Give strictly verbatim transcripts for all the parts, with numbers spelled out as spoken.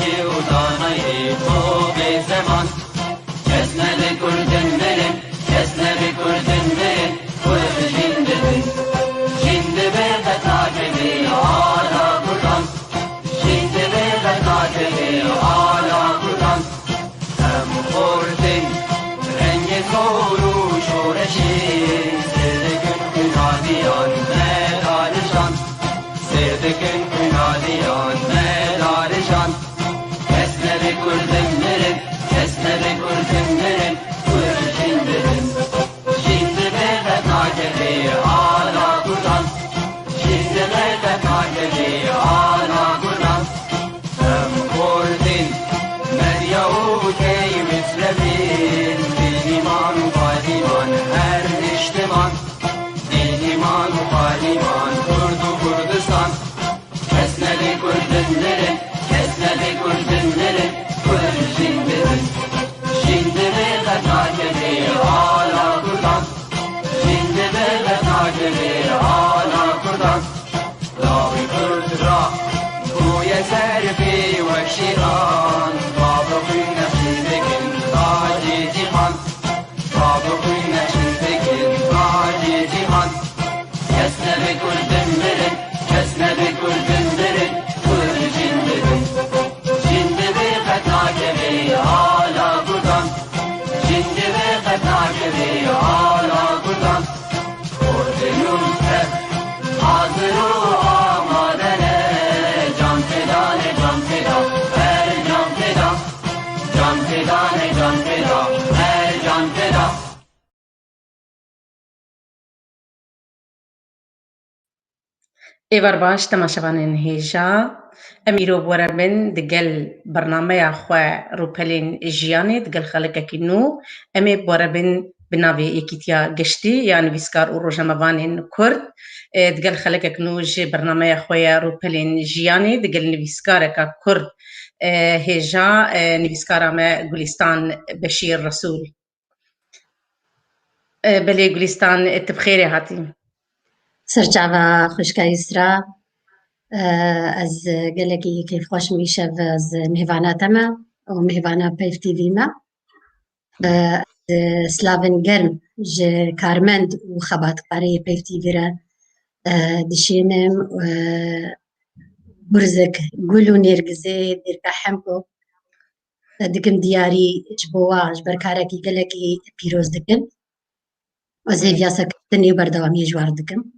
Kê û danayê ço bê zeman. Kes nebe kurdin mirin, kes nebe kurdin mirin, kurd jîn dibin. Jîn dibe qet nakeve ala kurdan. Jîn dibe qet nakeve ala kurdan. Em xortin rengê zor û şoreşê, sêr dikin kunadiyan me darijan. Sêr dikin kunadiyan me darijan. Kes nebe kurdin mirin, kes nebe kurdin mirin, kurd jîn dibin. Jîn dibe qet nakeve ala kurdan. Jîn dibe qet nakeve ala kurdan. Em kurdin, Medya û Key Mislevin, Dîniman û Fadiman, her niştiman. Dîniman û Fadiman, Kurd û Kurdistan. Kes nebe kurdin mirin, kes nebe kurdin mirin, kurd jîn dibin. Jîn dibe qet nakeve ala kurdan. Jîn dibe qet nakeve ala kurdan. Lawê kurd ra bûye ser pê wek şêran. Bavê xwîn nexşîn dikin tacê cîhan. Bavê xwîn nexşîn dikin tacê cîhan. Kes nebe kurdin mirin, kes nebe kurdin mirin, kurd jîn dibin. Jîn dibe qet nakeve ala kurdan. Jîn dibe qet nakeve ala kurdan. Kurdê nû tev hazir û amade ne. Can feda ne, can feda, her can feda. Can feda ne, can feda, her can feda. Êvar baş, temaşevanên hêja. Em îro bi we re bin digel bernameya xwe Rûpelên Jiyanê, digel xelekekî nû. Em ê bi we re bin bi navê Yekîtiya Geştî ya Nivîskar û Rojnamevanên Kurd. E, digel xelekek nû ji bernameya xwe ya Rûpelên Jiyanê, digel nivîskareka Kurd, e, hêja, e, nivîskara me Gulîstan Beşîr Resûl. E, belê Gulîstan, e, tu bi xêrê hatî. Serçava xwişka Îsra, e, ez gelekî kêfxweş im îşev ez mêvana te me û mêvana Peyv T V me. E, ez silavên germ ji karmend û xebatkarê Peyv T V re, e, dişînim. E, Gurzek, gul û nêrgizê Dêrka Hemko, e, dikim diyarî ji bo wa, ji ber karekî gelekî pîroz dikim. Ez hêviya serkeftinê û berdewamiyê ji war dikim.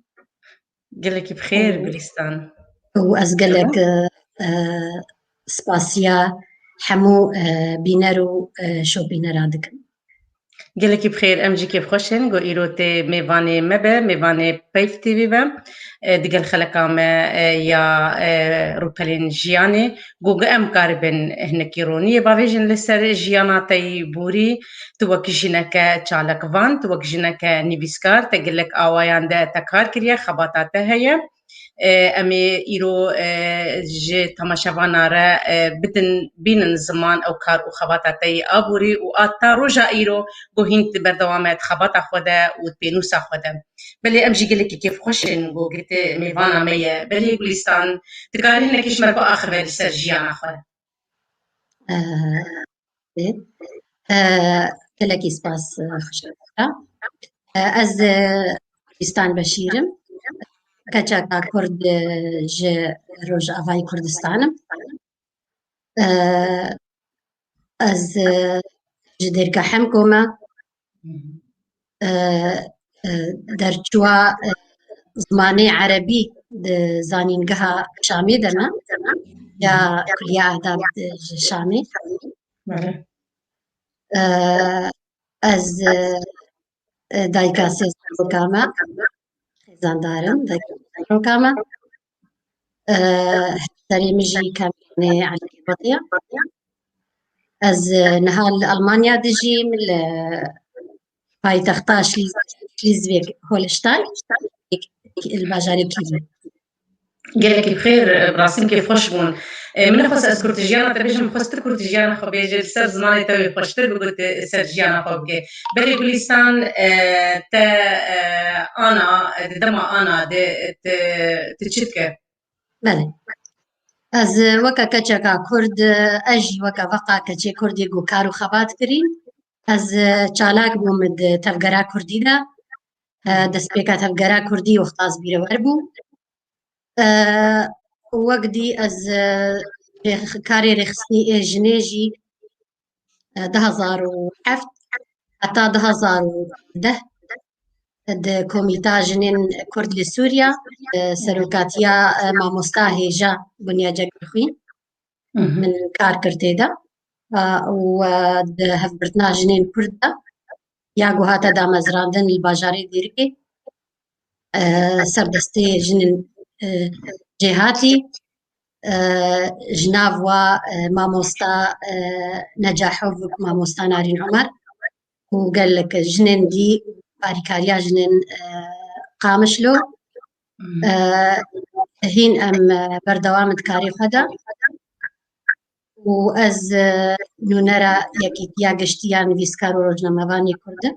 Gelekî bi xêr, Gulîstan. Û ez gelek, e, e, spasiya hemû, e, bîner û, e, şopînera dikim. Gelekî bi xêr, em jî kêfxweş in ku îro tê mêvanê me be, mêvanê Peyv T V be. E, digel xeleka me, e, ya, e, Rûpelên Jiyanê, ku em karibin hinekî roniyê bavêjin li ser jiyana te yî borî. Tu wek jineke çalakvan, tu wek jineke nivîskar, te gelek awayan de te kar kiriye, xebata te heye. E, em ê îro, e, ji temaşevana re, e, bidin, bînin ziman ew kar û xebata te yî aborî û a ta roja îro ku hîn di berdewam e di xebata xwe de û di pênûsa xwe de. Belê em jî gelekî kêfxweş in ku girtê mêvana me ye. Belê Gulîstan, dikarî hinekî ji me biaxive li ser jiyana xwe? Eh, eh, gelekî spas, eh, xweşika. Eh, ez, eh, Gulîstan Beşîr im. Keçeka Kurd, eh, ji Rojavayê Kurdistan im. Eh, ez, eh, ji Dêrka Hemko me. Eh, eh, derçûwa, eh, zimanê erebî di zanîngeha Şamê de me, ya Kuliya Adab di, ji Şamê. Bele. Eh, ez, eh, eh, dayika sê zaroka me, xêzandar im, dayika sê zaroka me. Eh, serê min jî kamînê Elî Kêbatî ye. Ez, eh, niha li Almanya dijîm, li paytexta Şlîz-, Şlîzvêg Holstein, li bajarê Kîlî. Gelekî bi xêr, bi rastî min kêfxweş bûn. Eh, min nexwest ez kurtî jiyana te bêjim, xwest tu kurtî jiyana xwe bêje, li ser zimanê te wê xweştir bigot, eh, ser jiyana xwe bike. Belê Gulîstan, eh, te, eh, ana, eh, di dema ana de, eh, tu, tu çi dike? Belê. Ez weke keçeka Kurd, ez jî weke veqa keçê Kurdî ku kar û xebat kirî. Ez çalak bûm di tevgera Kurdî de. Destpêka tevgera Kurdî wexta ez bîrewer bûm. Wek dî ez rêx-, karê rêxistinî ê jinê jî du hezar û heft heta du hezar û deh di Komîta Jinên Kurd li Sûriya, serokatiya mamosta hêja Bunya Cegirxwîn min kar kir tê de. Û di hevgirtina jinên Kurd de ya ku hate damezrandin li bajarê Dêrikê, serdestê jinên cêhatî, ji nav wa mamosta Necaho, mamosta Narîn Omer û gelek jinên dî, alîkariya jinên Qamişlo. Hîn em berdewam in di karê xwe de. Û ez nûnera Yekîtiya Giştî ya Nivîskar û Rojnamevanê Kurd im.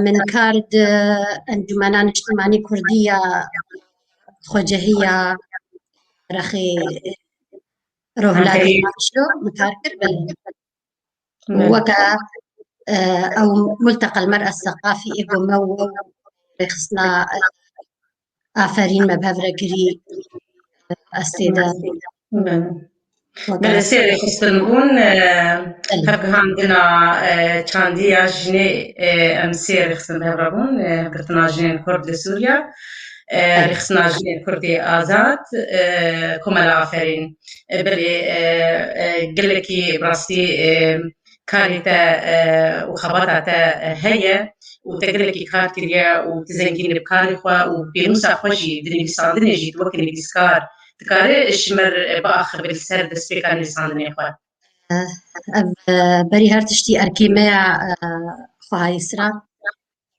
Min kar di Encûmena Niştimanî Kurdî ya Xwecehiya Rexê Rohilatê Qamişlo min kar kir. Weke ew Multeqa el Mer'a Seqafî ê ku me û rêxistina Aferîn me bi hev re kirî, ez tê de. Belê, sê rêxistin bûn, hevgihandina çandiya jinê, em sê rêxistin bi hev re bûn, hevgirtina jinên Kurd li Sûriya, rêxistina jinên Kurdê azad, Komela Aferîn. Belê, gelekî bi rastî karê te û xebata te heye û te gelekî kar kiriye û tu zengîn li karê xwe û pênûsa xwe jî di nivîsandinê jî tu wek nivîskar dikare ji me re biaxive li ser destpêka nivîsandinê xwe. Ev, berî her tiştî erkê me ya xwehayîsra.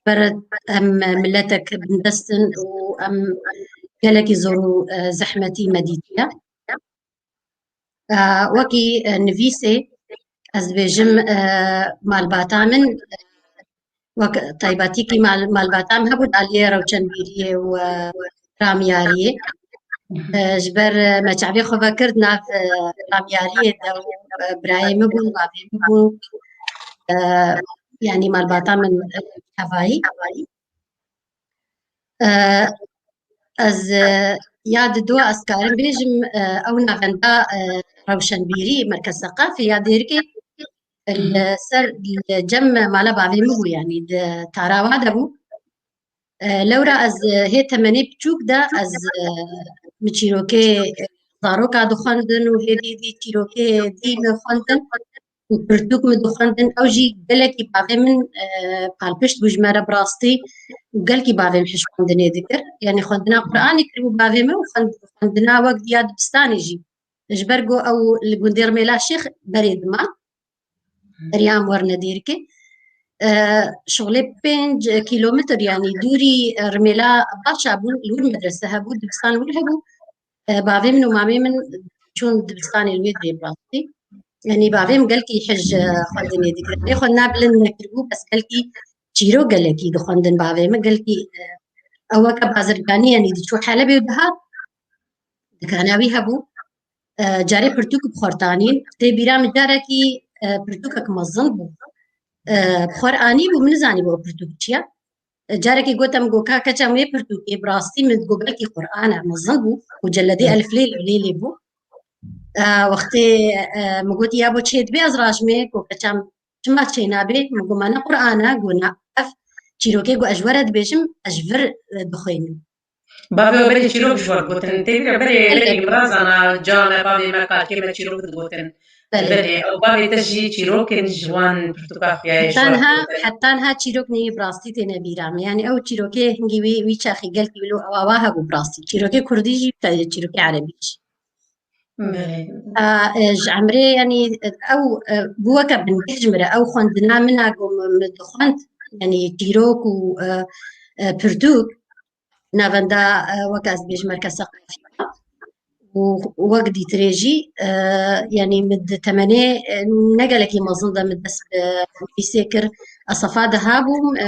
Ber em miletek bindest in û em gelekî zor û zehmetî me dîtiye. Wekî nivîsê ez dibêjim, malbata min, wek taybetîkî mal-, malbata min hebû di aliyê rewşenbîriyê û ramyariyê. Ji ber me çavê xwe vekir di nav ramyariyê de û birayê min bûn, bavê min bû, yanî malbata min, tevayî. Ez ya di dua ez karim bêjim, ew navenda rewşenbîrî Merkez Seqafê ya Dêrikê li ser, li cem mala bavê min bû, yanî di tarawa de bû. Lewra ez hê temenê piçûk de ez min çîrokê zaroka dixwendin û hê dî dî çîrokê dî min xwendin. û pirtûk min dixwendin. Ew jî gelekî bavê min, e, palpişt bû ji me re bi rastî û gelkî bavê min hişk xwendinê dikir. Yanî xwendina Quranê kiribû bavê min û xwend-, xwendina wek diya dibistanê jî. Ji ber ku ew li gundê Rmêla Şêx berê dima, beriya em werine Dêrikê. E, şixulê pênc kîlometr, yanî dûrî, e, Rmêla Başa bû, li wir medrese hebû, dibistan wir hebû. E, bavê min û mamê min çûn dibistanê li wê derê bi rastî. Yanî bavê min gelkî hij, e, xwendinê dikir. Lê xwendina bilind nekiribû, bes gelkî çîrok gelekî dixwendin bavê min. Gelkî, e, ew weke bazirganî, yanî diçû Helebê û dihat, dikana wî hebû. E, carê pirtûk bi xwe re tanîn. Tê bîra min carekî, e, pirtûkek mezin bû. E, bi xwe re anîbû, min nizanîbû ew pirtûk çi ye. Carekê gote min, got, "Ka keça min, wê pirtûkê bi rastî min digot belkî Quran e, mezin bû û celedê eliflê lê lê bû." E, wextê, e, min got, "Ya bo çê dibe ez rajimê?" Got, "Keça min çima çê nabe?" Min got, "Ma ne Quran e?" Got, "Na, ev çîrokê ku ez ji we re dibêjim, ez ji vir, e, dixwînim." Bavê we berê çîrok ji we re gotin. Tê bîra berê, Belê. Berê min razana, can e, bavê me, kalkê me çîrok digotin. Belê. Belê, ew bavê te jî çîrok in ji wan pirtûka xuya ye ji Heta we niha, re gotin. Heta niha çîrok neyê bi rastî têne bîra min. Yanî ew çîrokê hingî wî, wî çaxî gelkî wilo ew awa hebû bi rastî. Çîrokê kurdî jî, te-, çîrokê erebî jî. Belê. A, e, ji emrê, yanî, e, ew, e, bû weke bingeh ji min re. Ew xwendina min a ku min, min dixwend, yanî çîrok û, e, e, pirtûk, navenda, e, weke ez dibêjim Merkez Seqafî û wek dîtirê jî, e, yanî min di temenê, e, ne gelekî mezin de min dest bi nivîsê kir. Ez sefa deha bûm, e,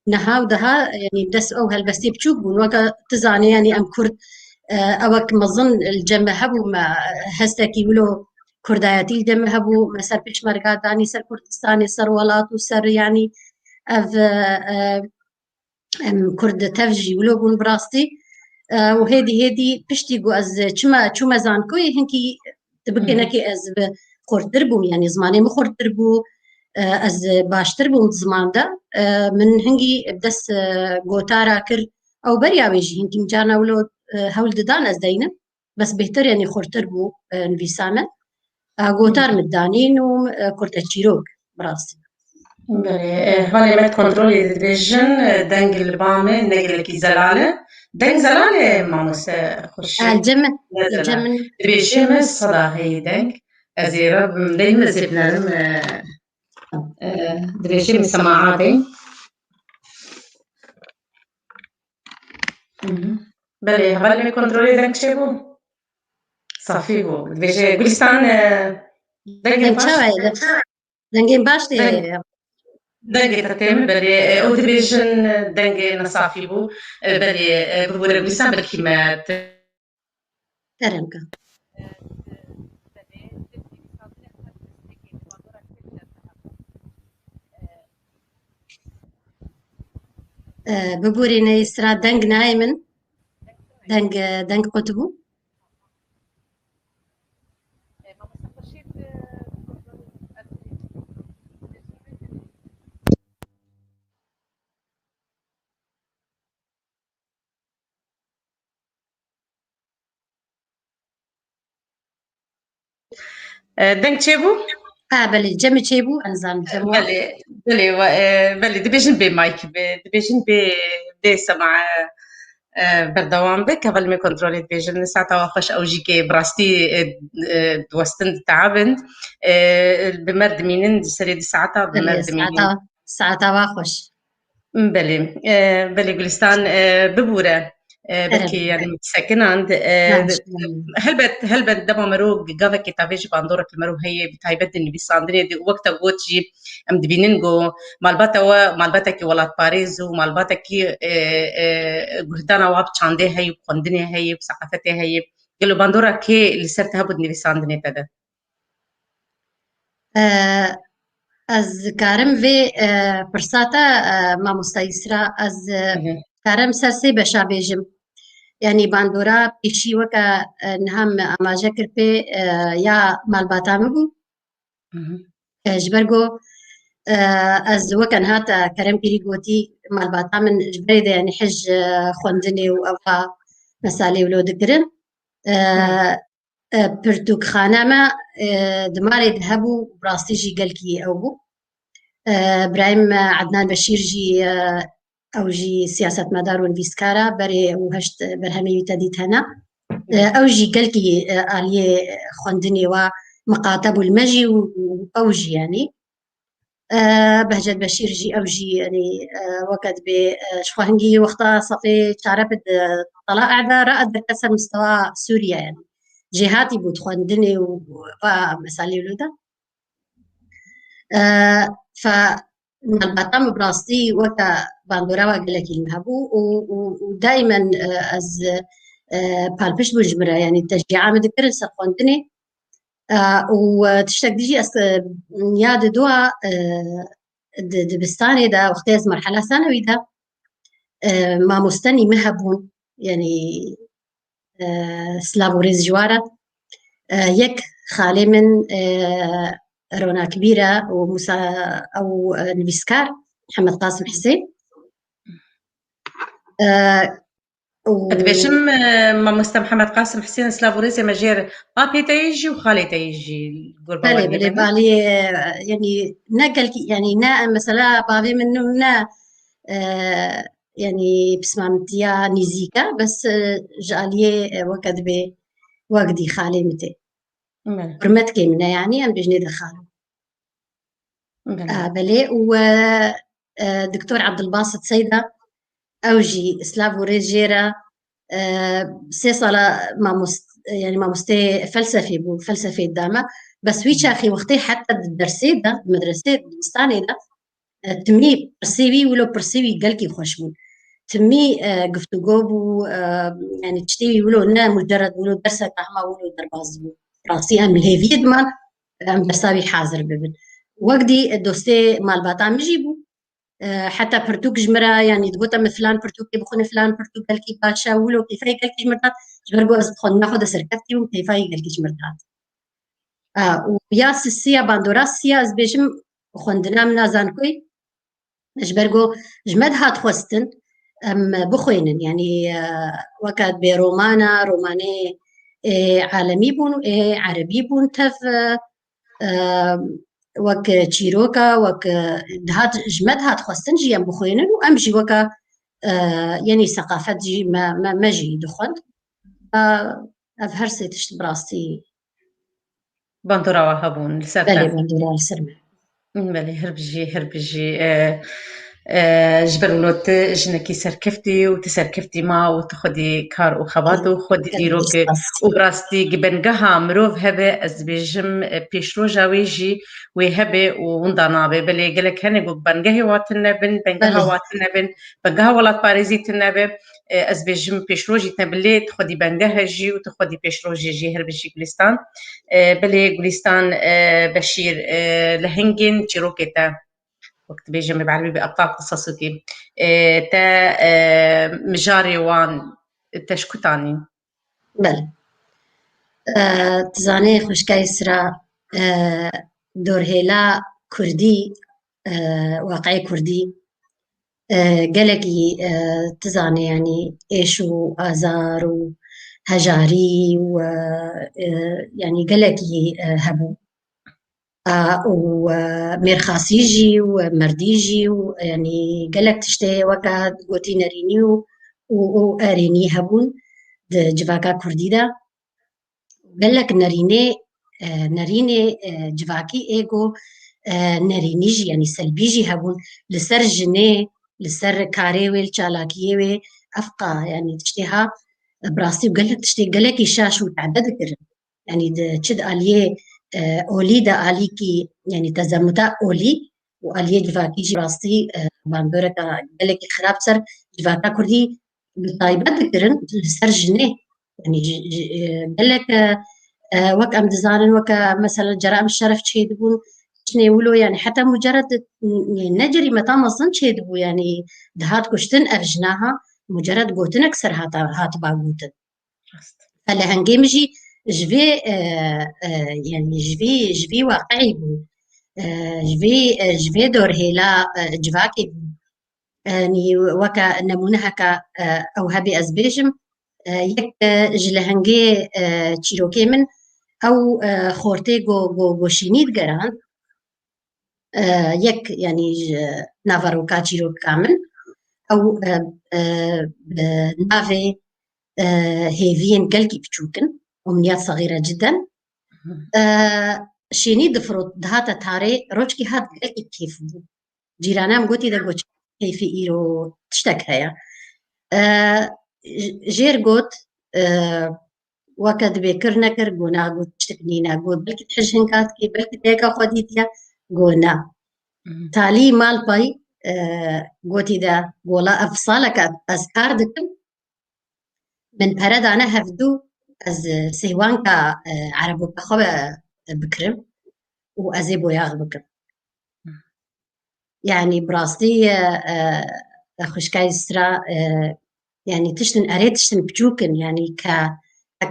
niha û deha, yanî dest ew helbestê biçûk bûn. Weke tu zanî, yanî em Kurd, e, ewek mezin li cem me hebû, me hestekî wilo kurdayetî li cem me hebû, me ser pêşmerga danî, ser Kurdistanê, ser welat û ser, yanî ev, e, em, Kurd tev jî wilo bûn bi rastî. E, û hêdî hêdî piştî ku ez çima, çûme zankoyê, hinkî tu bikê Hı hı. nekê ez bi xurtir bûm, yanî zimanê min xurtir bû, e, ez baştir bûm di ziman de. E, min hingî bi dest, e, gotara kir, ew beriya wê jî hinkî min carna wilo, e, hewl didan ez deynim. Bes bêhtir, yanî xurtir bû, e, nivîsa min. E, gotar min danîn û, e, kurte çîrok, bi rastî. Belê, e, hevalê me kontrolê dibêjin, e, deng li ba me ne gelekî zelal e. Deng zelal e, mamoste Xurşîd? E, cem min, Ne zelal. cem min. Dibêjê me seda heyî deng. Ez ê re bim, deyim ez ê binerim, e, e, dibêjê min sema'a dey. Hı hı. Belê, hevalê me kontrolê deng çêbû. Safî bû. Dibêje Gulistan, e, dengên Deng baş. çawa ye? Deng-, dengên baş tê. Deng-, dengê te tê min, belê, e, ew dibêjin, e, dengê nesafî bû. E, belê, e, bibûre Gulistan, belkî me te- Kerem ke. E, bibûrîne îsra deng nayê min. Deng, deng qutibû. E, deng çêbû? Ha, belê, cem çêbû, em zanin cem wa. Belê, belê, wa, e, belê, dibêjin bê mayk be, dibêjin bê, bê sema, e, e, berdewam be, hevalê me kontrolê dibêjin, saeta wa xweş, ew jî ke bi rastî, e, e, diwestin, diteabin, e, bi me re dimînin, di serê di saeta bi me re Belê, dimînin. saeta, saeta wa xweş. Belê, e, belê Gulistan, e, bibûre. E, belkî Kerem. yani sekinand, e, Ha, şikand. helbet, helbet dema mero gavekê tavê ji bandorek li mero heye, bi taybet di nivîsandinê de, wek te got jî em dibînin ku malbata we, malbatekî welatparêz û malbatekî, e, e, guhdana wa bi çandê heye, bi xwendinê heye, bi seqafetê heye. Gelo bandora kê li ser te hebû di nivîsandinê te de? E, ez karim vê, e, pirsa te, e, mamosta Îsra, ez, e, Hı hı. karim ser sê beşa bêjim. Yanî bandora pêşî weke, e, niha me amaje kir pê, e, ya malbata min bû. Hı hı. E, ji ber ku, e, ez weke niha te kerem kirî gotî malbata min ji berê de yanî hij, e, xwendinê û eva mesalê wilo dikirin. E, Hı. e, pirtûkxane me, e, di malê de hebû, bi rastî jî gelkî ew bû. E, birayê me Ednan Beşîr jî, e, ew jî siyasetmedar û nivîskar e, berê û heşt berhemê wî te dît hene. E, ew jî gelkî, e, aliyê xwendinê wa miqate bû li me jî û, û ew jî, yanî. E, Behcet Beşîr jî, ew jî, yanî, e, weke dibê, e, ji xwe hingî wexta sefê çare bi di tala erde re derke ser mistewa Sûriye, yanî. Jêhatî bû di xwendinê û va meselê wilo de. E, fe malbata min bi rastî weke bandora we gelekî li min hebû û, û, û daimen, e, ez, e, palpişt bûn ji min re, yanî teşcîa min dikirin ser xwendinê. E, û, e, tiştek dî jî ez, e, ya di dua, e, di dibistanê de, wextê ez merhela sanewî de, e, mamostenî min hebûn, yanî, e, silav û rêz ji wa re. E, yek xalê min, e, ronakbîr e û Musa, ew, e, nivîskar, Mihemed Qasim Hisên. E, û Dibêjim, e, mamoste Mihemed Qasim Hisên, silav û rêzê me jê re. Apê te yê jî û xalê te yê jî, gurba Belê, we belê, dibêjin. Balê, e, yanî ne gelkî, yanî ne, mesela bavê min ne, e, yanî pismamtiya nîzîk e, bes, e, ji aliyê, e, weke dibê wek dî xalê min tê. Belê. Hurmetkê min e, yanî em bêjinê de xalo. Belê. E, belê, û, e, e, Doktor Abdulbasit Seyda, ew jî silav û rêz jê re, e, sê sala mamost-, yanî mamostê felsefê bû, felsefê dida me. Bes wî çaxê wextê heta di dersê de, di medresê, di dibistanê de, e, timî pirsê wî, wilo pirsê wî gelkî xweş bûn. timî, e, guftûgo bû, e, yanî tiştê wilo ne mucerred wilo derseka hema wilo derbas bû. Rastî em li hêviyê diman, em dersa wî hazir bibin. Wek dî, e, dostê malbata min jî bû. E, heta pirtûk ji min re, yanî digote min filan pirtûkê bixwîne, filan pirtûk belkî baş e, wilo kêfayê gelkî ji min re dihat, ji ber ku ez bi xwendina xwe de serkeftî bûm, kêfayê gelkî ji min re dihat. E, û ya sisiya bandora sisiya ez bêjim xwendina min a zankoyê, ji ber ku ji me dihat xwestin em bixwînin. Yanî, e, weke bê romana, romanê ê alemî bûn û ê erebî bûn tev, e, e, wek çîroka, wek, e, dihat, ji me dihat xwestin jî em bixwînin û em jî weke, e, yenî seqafet jî me, me, me jî dixwend. E, ev her sê tişt bi rastî Bandora we hebûn li ser te. Belê, bandora li ser me. Belê, her bijî, her bijî. E, e, ji ber wilo tu jinekî serkeftî û tu serkeftî ma û tu xwedî kar û xebat û xwedî Gelek dîrok e. Spas. Û bi rastî gi bengeha mirov hebe, ez dibêjim, e, pêşroja wê jî wê hebe û winda nabe. Belê gelek hene ku bengehê wa tune bin, bengeha Belê. wa tune bin, bengeha welatparêzî tune be. E, ez bêjim pêşrojî te bi lê tu xwedî bengeh e jî û tu xwedî pêşrojê jî, her bijî Gulistan. E, belê Gulistan, e, Beşîr, e, lehengên çîrokê te, wek dibêjin bi erebî bi ebtal qisasûkî, e, te, e, mijarê wan te ji ku tanî? Belê. E, tu zanê xwişka Îsra, e, dorhêla kurdî, e, waqeyê kurdî, e, gelekî, e, tu zanê, yanî êş û azar û hejarî û, e, e, yanî gelekî, e, hebû. E, û, e, mêrxasî jî û merdî jî û, yanî gelek tiştê weke gotî nerînî û, û, û erênî hebûn di civaka kurdî de. Gelek nerînê, e, nerînê, e, civakî ê ku, e, nerînî jî, yanî selbî jî hebûn li ser jinê, li ser karê wê, li çalakiyê wê, ev qa, yanî tiştê ha, e, bi rastî û gelek tiştê gelekî şaş û tebe dikirin. Yanî di çi di aliyê, e, olî de alîkî, yanî tezemuta olî û aliyê civakî jî rastî, e, bandoreka gelekî xirab ser civaka kurdî bi taybet dikirin li ser jinê. Yanî ji, ji, e, gelek, e, e, wek em dizanin, weke mesela cerayem şeref çêdibûn, jinê wilo, yanî heta mucerred, e, ne cerîmeta mezin çêdibû, yanî dihat kuştin ev jina ha, mucerred gotinek ser hata, hatiba gotin. Rast. Lehengê min jî ji vê, e, e, yanî ji vê, ji vê waqeyî bû. E, ji vê, e, ji vê dorhêla, e, civakê bû. Yanî weke nemûneheke, e, ew hebê ez bêjim, e, yek, e, ji lehengê, e, çîrokê min ew, e, xortê go, go, go şînî digeran. E, yek, yanî ji naveroka çîroka min ew, e, e, bi navê, e, hêviyên gelkî biçûk in û min ya sexîre ciden. E, şînî difirot, dihate tarê, rojkî hat gelkî kêf bû. Cîrana min gotî de got, keyfê îro tiştek heye. E, j-, jêr got, e, weke dibê kir nekir, got na, got tiştek nîne, got belkî tu hej hinka dikî, belkî tu yeka xwe dîtiye, got na. Mhm. Talî mal pay, e, gotî de, gola ev saleke ez kar dikim, min pere dane hevdû, ez, e, sêwanka, e, ereboka xwe, e, bikirim û ez ê boyax bikim. Yanî bi rastî, e, e, xwişka Îsra, e, yanî tiştin erê tiştin biçûk in, yanî ke,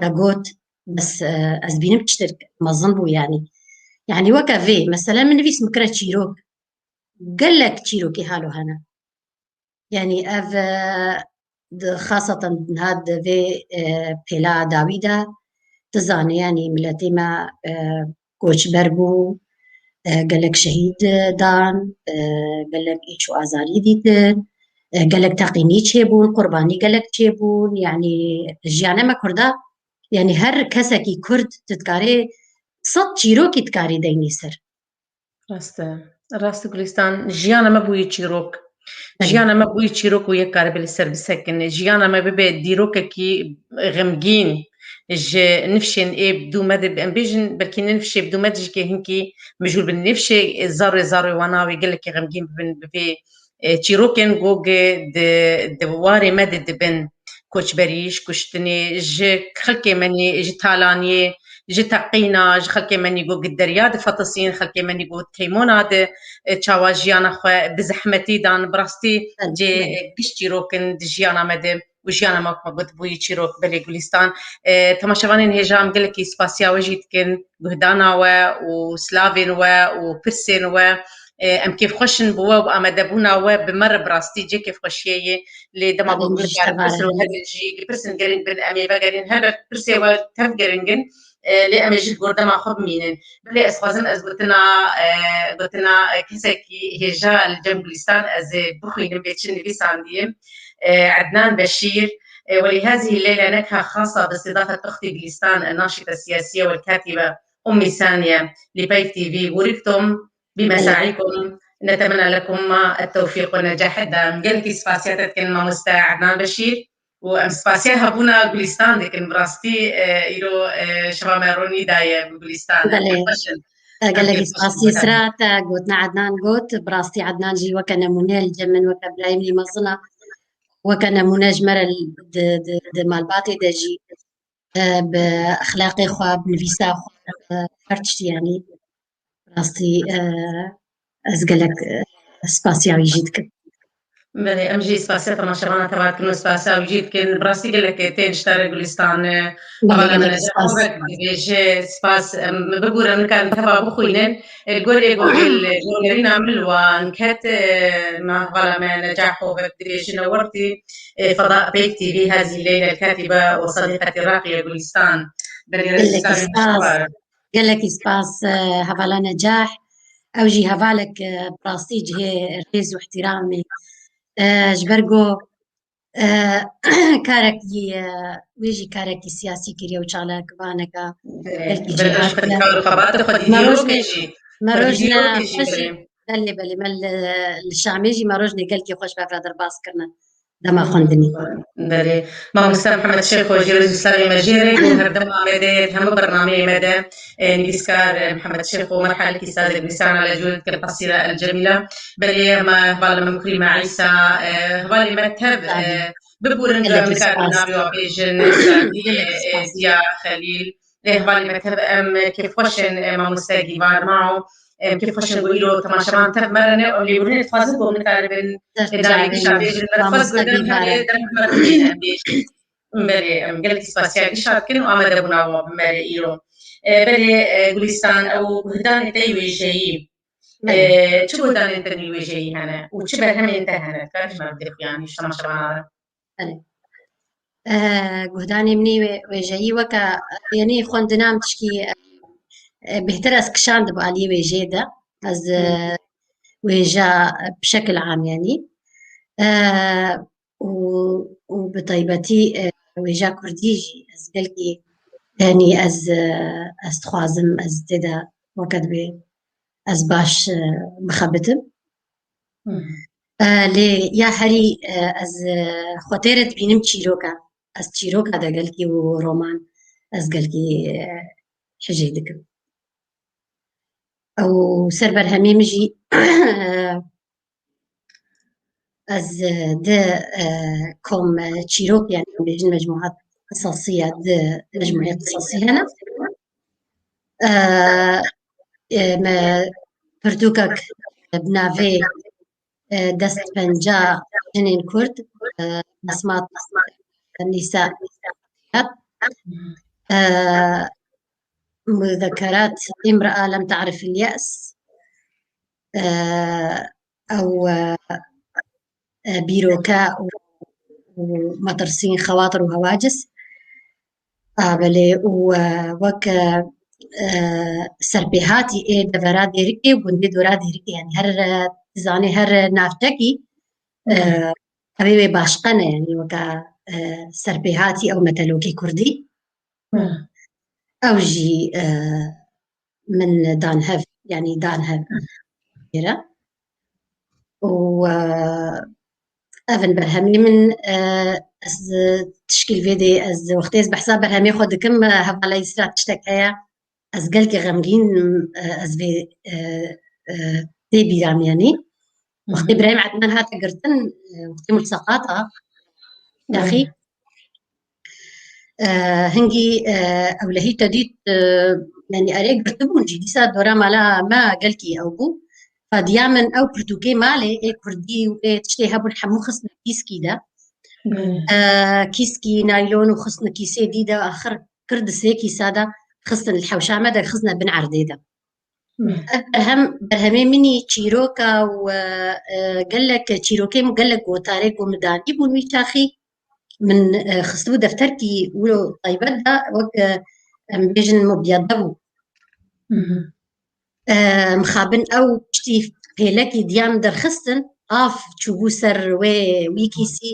ke got, bes, e, ez bînim tiştek mezin bû yanî. Yanî weke vê, mesela min nivîs min kire çîrok. Gelek çîrokê halo hene. Yanî ev, e, di, xaseten niha di vê, e, pêla dawî de, tu zanî, yanî miletê me, e, koçber bû, e, gelek şehîd dan, e, gelek êş û azarî dîtin, e, gelek teqînî çêbûn, qurbanî gelek çêbûn, yanî jiyana me kurda, yanî her kesekî kurd tu dikarê sed çîrokî dikarî deynî ser. Rast e. Rast e Gulistan. Jiyana me bûye çîrok. Belê. Jiyana me bûye çîrok û yek karibe li ser bisekine. Jiyana me bibe dîrokekî xemgîn ji nifşên ê bi dû me de, em bêjin, belkî ne nifşê bi dû me de jî ke hinkî mijûl bin, nifşê zarê zarê wana wê gelekî xemgîn bibin bi vê e, çîrokên ku gi di, di warê me de dibin, koçberî, ji kuştinê, ji xelkê me nî, ji talaniyê, ji teqîna, ji xelkê me nî ku gi derya difetisîn, xelkê me nî ku teymona di, e, çawa jiyana xwe bi zehmetî dan, bi rastî Belê, cê, belê. e, giş çîrok in di jiyana me de û jiyana me, wek me got, bûyî çîrok. Belê Gulîstan. E, temaşevanên hêja, em gelekî spasiya we jî dikin, guhdana we û silavên we û pirsên we. E, em kêfxweş in bi we û amadebûna we bi me re bi rastî cê kêfxweşiyê ye. Lê dema Em ku jî guhdar pirsên tevarin. Herin jî, pirsên gerîng bin, em ê vegerîn. Helbet pirsê we tev gerîng in, e, lê em ê jî li gor dema xwe bimînin. Belê ez xwazim ez gotina, e, gotina, e, kesekî hêja li cem Gulîstan ez ê bixwînim, bê çi nivîsandiye. E, Ednan Beşîr, e, ولهذه الليلة نكهة خاصة باستضافة أختي غليستان الناشطة السياسية والكاتبة أمي سانية لبيك تي في. بوركتم بمساعيكم، نتمنى لكم التوفيق والنجاح الدائم. Gelekî spasiya te dikin mamoste Ednan Beşîr. û em spasiya hebûna Gulîstan dikin. Bi rastî, e, îro, e, şeva me ronî daye bi Gulîstan. Belê. Xweş in. E, Em gelekî pê xweş spasî in. Sira te gotina Ednan got. Bi rastî Ednan jî weke nemûne li cem min, weke birayê min mezin e. Weke nemûne ji me re di, di, di malbatê de jî, e, bi exlaqê xwe, bi nivîsa xwe, e, her tiştî, yanî. Rastî, e, ez gelek, e, spasiya wî jî dikim. Belê, em jî spasiya temaşevana teva dikin û spasiya wî jî dikin. Bi rastî gelek tên ji te re Gulîstan, e, Belê, hevala me gelek Necat spas. Kovek dibêje, spas, em, bibûre, em nikarin teva bixwînin. E, li gorê Google, e, rongerîna min li wan ket, e, me hevala me Necat Kovek dibêjin, e, wertî, e, feda Peyk T V, هذه الليلة الكاتبة وصديقتي الراقية غوليستان. Belê Gelek Gulîstan, spas. Gelekî spas, e, hevala Necah. Ew jî hevalek, e, bi rastî cihê rêz û ihtiramê. E, ji ber ku, e, karekî, e, wê jî karekî siyasî kiriye û çalakvaneka Belê. Belê, ji xwedî kar û xebata xwedî dîrokê jî. Me rojne xweş, belê, belê, me li, li Şamê jî me rojnê gelkî xweş bi hev re derbas kirine. Dema xwendinê. Belê. Mamoste Mihemed Şêxo jî rêz û slavê me jê re, ku her dem Amedê ye, hemû bernameyê me de, e, nivîskar, e, Mihemed Şêxo, merhale kî sazê Gulîstan Alacû dikin qesîra El Cemîla. Belê, me hevalê min kurî me Îsa, e, hevalê me tev, e, bibûrin, em nikarin navê wan bêjin, Sadiye, e, Ziya, Xelîl. Ê, hevalê me tev, em kêfxweş in, e, mamoste Gîvar Mao. Em kêfxweş in ku îro temaşevan tev me re ne, em lêbûrînê dixwazin ku em nikaribin, e, dayê gişa bêjin. Me re dixwest ku dem herê, dem me re bêjin, em bêjin. Belê, em gelekî spasiya gişa dikin û amadebûna we bi me re îro. E, belê, e, Gulîstan, ew guhdanê te yê wêjeyî. E, çi guhdanên te yê wêjeyî hene û çi berhemên te hene? Dikarî ji me bidê xuyanî ji temaşevana re? Belê. E, guhdanê min ê wê-, wêjeyî weke, yanî xwendina min tişkî, e, e, bêhtir ez kişandibe aliyê wêjeyê de. Ez, e, wêja, e, bi şekil am, yanî. E, û, û bi taybetî, e, wêja kurdî jî ez gelkî, yanî ez, e, ez dixwazim ez tê de weke dibê ez baş, e, bixebitim. E, lê ya herî, e, ez, e, xwe tê re dibînim çîroka. Ez çîroka de gelkî û roman ez gelkî, e, hijê dikim. Ew ser berhemê min jî, e, ez, e, di, e, kom, e, çîrok, yanî em bêjin mecmuat qisasî ya, di mecmuê qisasî hene. E, e, me pirtûkek bi navê, e, Destpenca Jinên Kurd, e, Besmat Nîsa, e, Muzekerat Îmraa Lem Te'rif El Ye's, e, ew, e, e, bîroke û, û metirsîn xewatir û hewacis. A, belê, û, e, wek, e, e, serpêhatî ê devera Dêrikê û gundê dora Dêrikê, yanî her, e, dizanê her navçekî, e, Hmm. Ew ê wê başqe ne, yanî weke, e, serpêhatî ew metelokê kurdî. Hmm. Ew jî, e, min dan hev, yanî dan hev jê re. Û, e, ev in berhemê min, e, ez tişkîl vê dê, ez wextê ez behsa berhemê xwe dikim, e, hevala Îsra tiştek heye. Ez gelkî xemgîn im, e, ez vê, e, e, tê bîra min, yanî. Wextê Birahîm Ednan hate girtin, e, wextê mulseqata daxî, e, hingî, e, ewlehî te dît, e, yanî erê girtibûn jî, dîsa dora mala me gelkî ew bû. Fadiya min ew pirtûkê malê ê kurdî û ê tiştê hebûn hemû xistine kîskî de. E, kîskî naylon û xistine kîsê dî de, axir kir di sê kîsa de xistin li hewşa me de xistine bin erdê de. Ev berhem, berhemê min î çîroka û, e, e, gelek çîrokê min gelek gotarê ku min danî bûn wî çaxî. Min, e, xistibû defterkî wilo taybet de wek, e, em bêjin mobiyade bû. E, mixabin ew piştî pêlekî diya min derxistin, av çûbû ser wê wî kîsî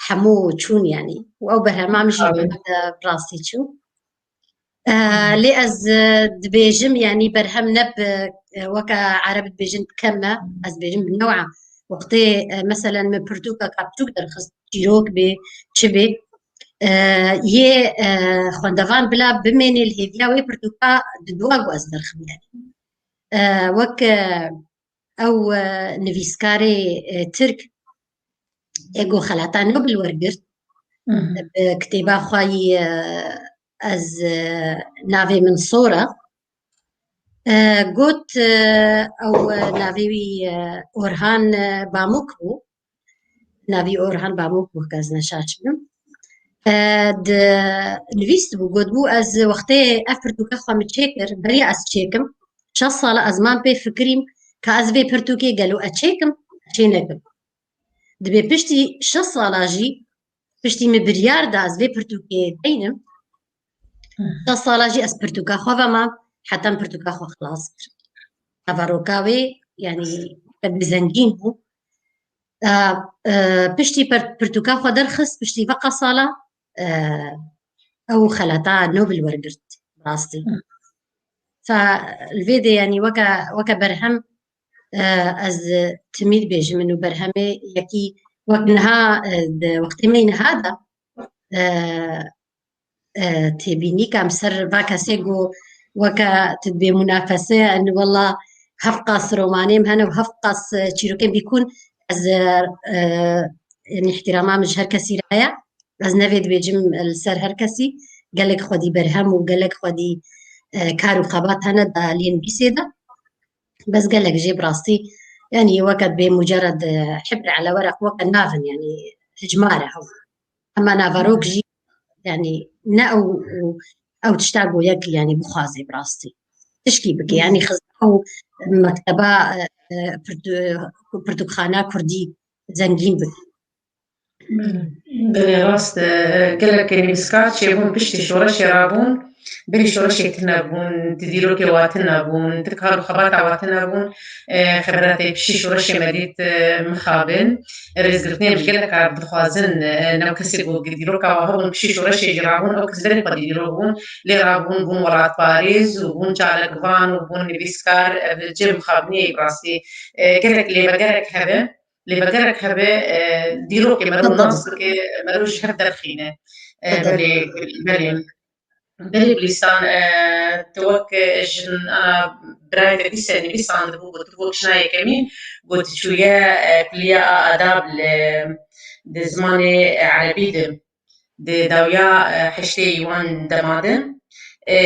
hemû çûn yanî. Û ew berhema min jî bi rastî çû. E, lê ez, e, dibêjim, yanî berhem ne bi, e, weke Ereb dibêjin bi keme, ez dibêjim bi new'a. Wextê, e, meselen min pirtûkeka piçûk derxist, çîrok bê, çi bê, e, yê, e, xwendevan bila bimênê li hêviya wê pirtûka di dua ku ez derxim, yanî. E, wek, e, ew, e, nivîskarê, e, Tirk ê ku xelata Nobel wergirt, bi kitêba xwe yî, e, ez, e, navê min Sor e. E, got, e, ew, e, navê wî, e, Orhan, e, Bamuk bû. Navî Orhan Bamuk bû, heke ez ne şaş bim. E, di, nivîst bû, got bû, ez wextê ev pirtûka xwe min çêkir, beriya ez çêkim, şeş sala ez mam pê fikirîm ka ez vê pirtûkê gelo ez çêkim, çê nekim. Dibê piştî şeş sala jî, piştî min biryar da ez vê pirtûkê deynim, şeş sala jî ez pirtûka xwe ve mam, heta min pirtûka xwe xilas kir. Naveroka wê, yanî, bi zengîn bû. E, e, piştî per-, pirtûka xwe derxist, piştî veqa sala, e, ew xelata Nobel wergirt, rastî. Fa, li vê de, yanî, weke, weke berhem, e, ez timî dibêjim, min û berhemê yekî wek niha, e, di wextê me niha de, e, e, têbînîka em ser va kesê ku weke tu dibê munafese, yani, wela heft qas romanêm hene û heft qas, e, çîrokên bîkûn, ez, e, e, yani, îhtîrama min ji her kesî re ye. Ez nevê dibêjim li ser her kesî. Gelek xwedî berhem û gelek xwedî, e, kar û xebat hene di aliyên nivîsê de. Bes gelek jê bi rastî, yani, weke dibê mucered, e, hibr ele werek weke navin, yani, hicmar e hew. Hema naverok jî, yani, ne ew, ew, ew tişta goyek, yani, bixwaze bi rastî. Tişkî bike, yani, xizna ew mekteba, e, e, pirtu-, pirtûkxana kurdî zengîn bike. Belê, rast e. Gelek nivîskar çêbûn, piştî şoreşê rabûn, berî şoreşê tune bûn, di dîrokê wa tune bûn, di kar û xebata wa tune bûn. E, xebera te piştî şoreşê me dît, e, mixabin. Rêzgirtinê ji gelek kar dixwazin, e, ne kesê ku dîroka wa hebûn, piştî şoreşê jî rabûn, ew kes berî xwe dîrok bûn, lê rabûn, bûn welatparêz û bûn çalakvan û bûn nivîskar, ev cem mixabiniyê bi rastî, e, gelek lêvegerek hebe. Lêvegerek hebe, e, dîrokê mero nas bike, mero ji hev derxîne. E, belê, belê. Belê Gulîstan, e, tu wek, e, jin, ana, birayê te dîse nivîsandibû, got, tu wek jina yekemîn, got, çûye, e, kuliya a adab li, di zimanê, e, erebî de. Di dawiya, e, heştê wan dema de. E,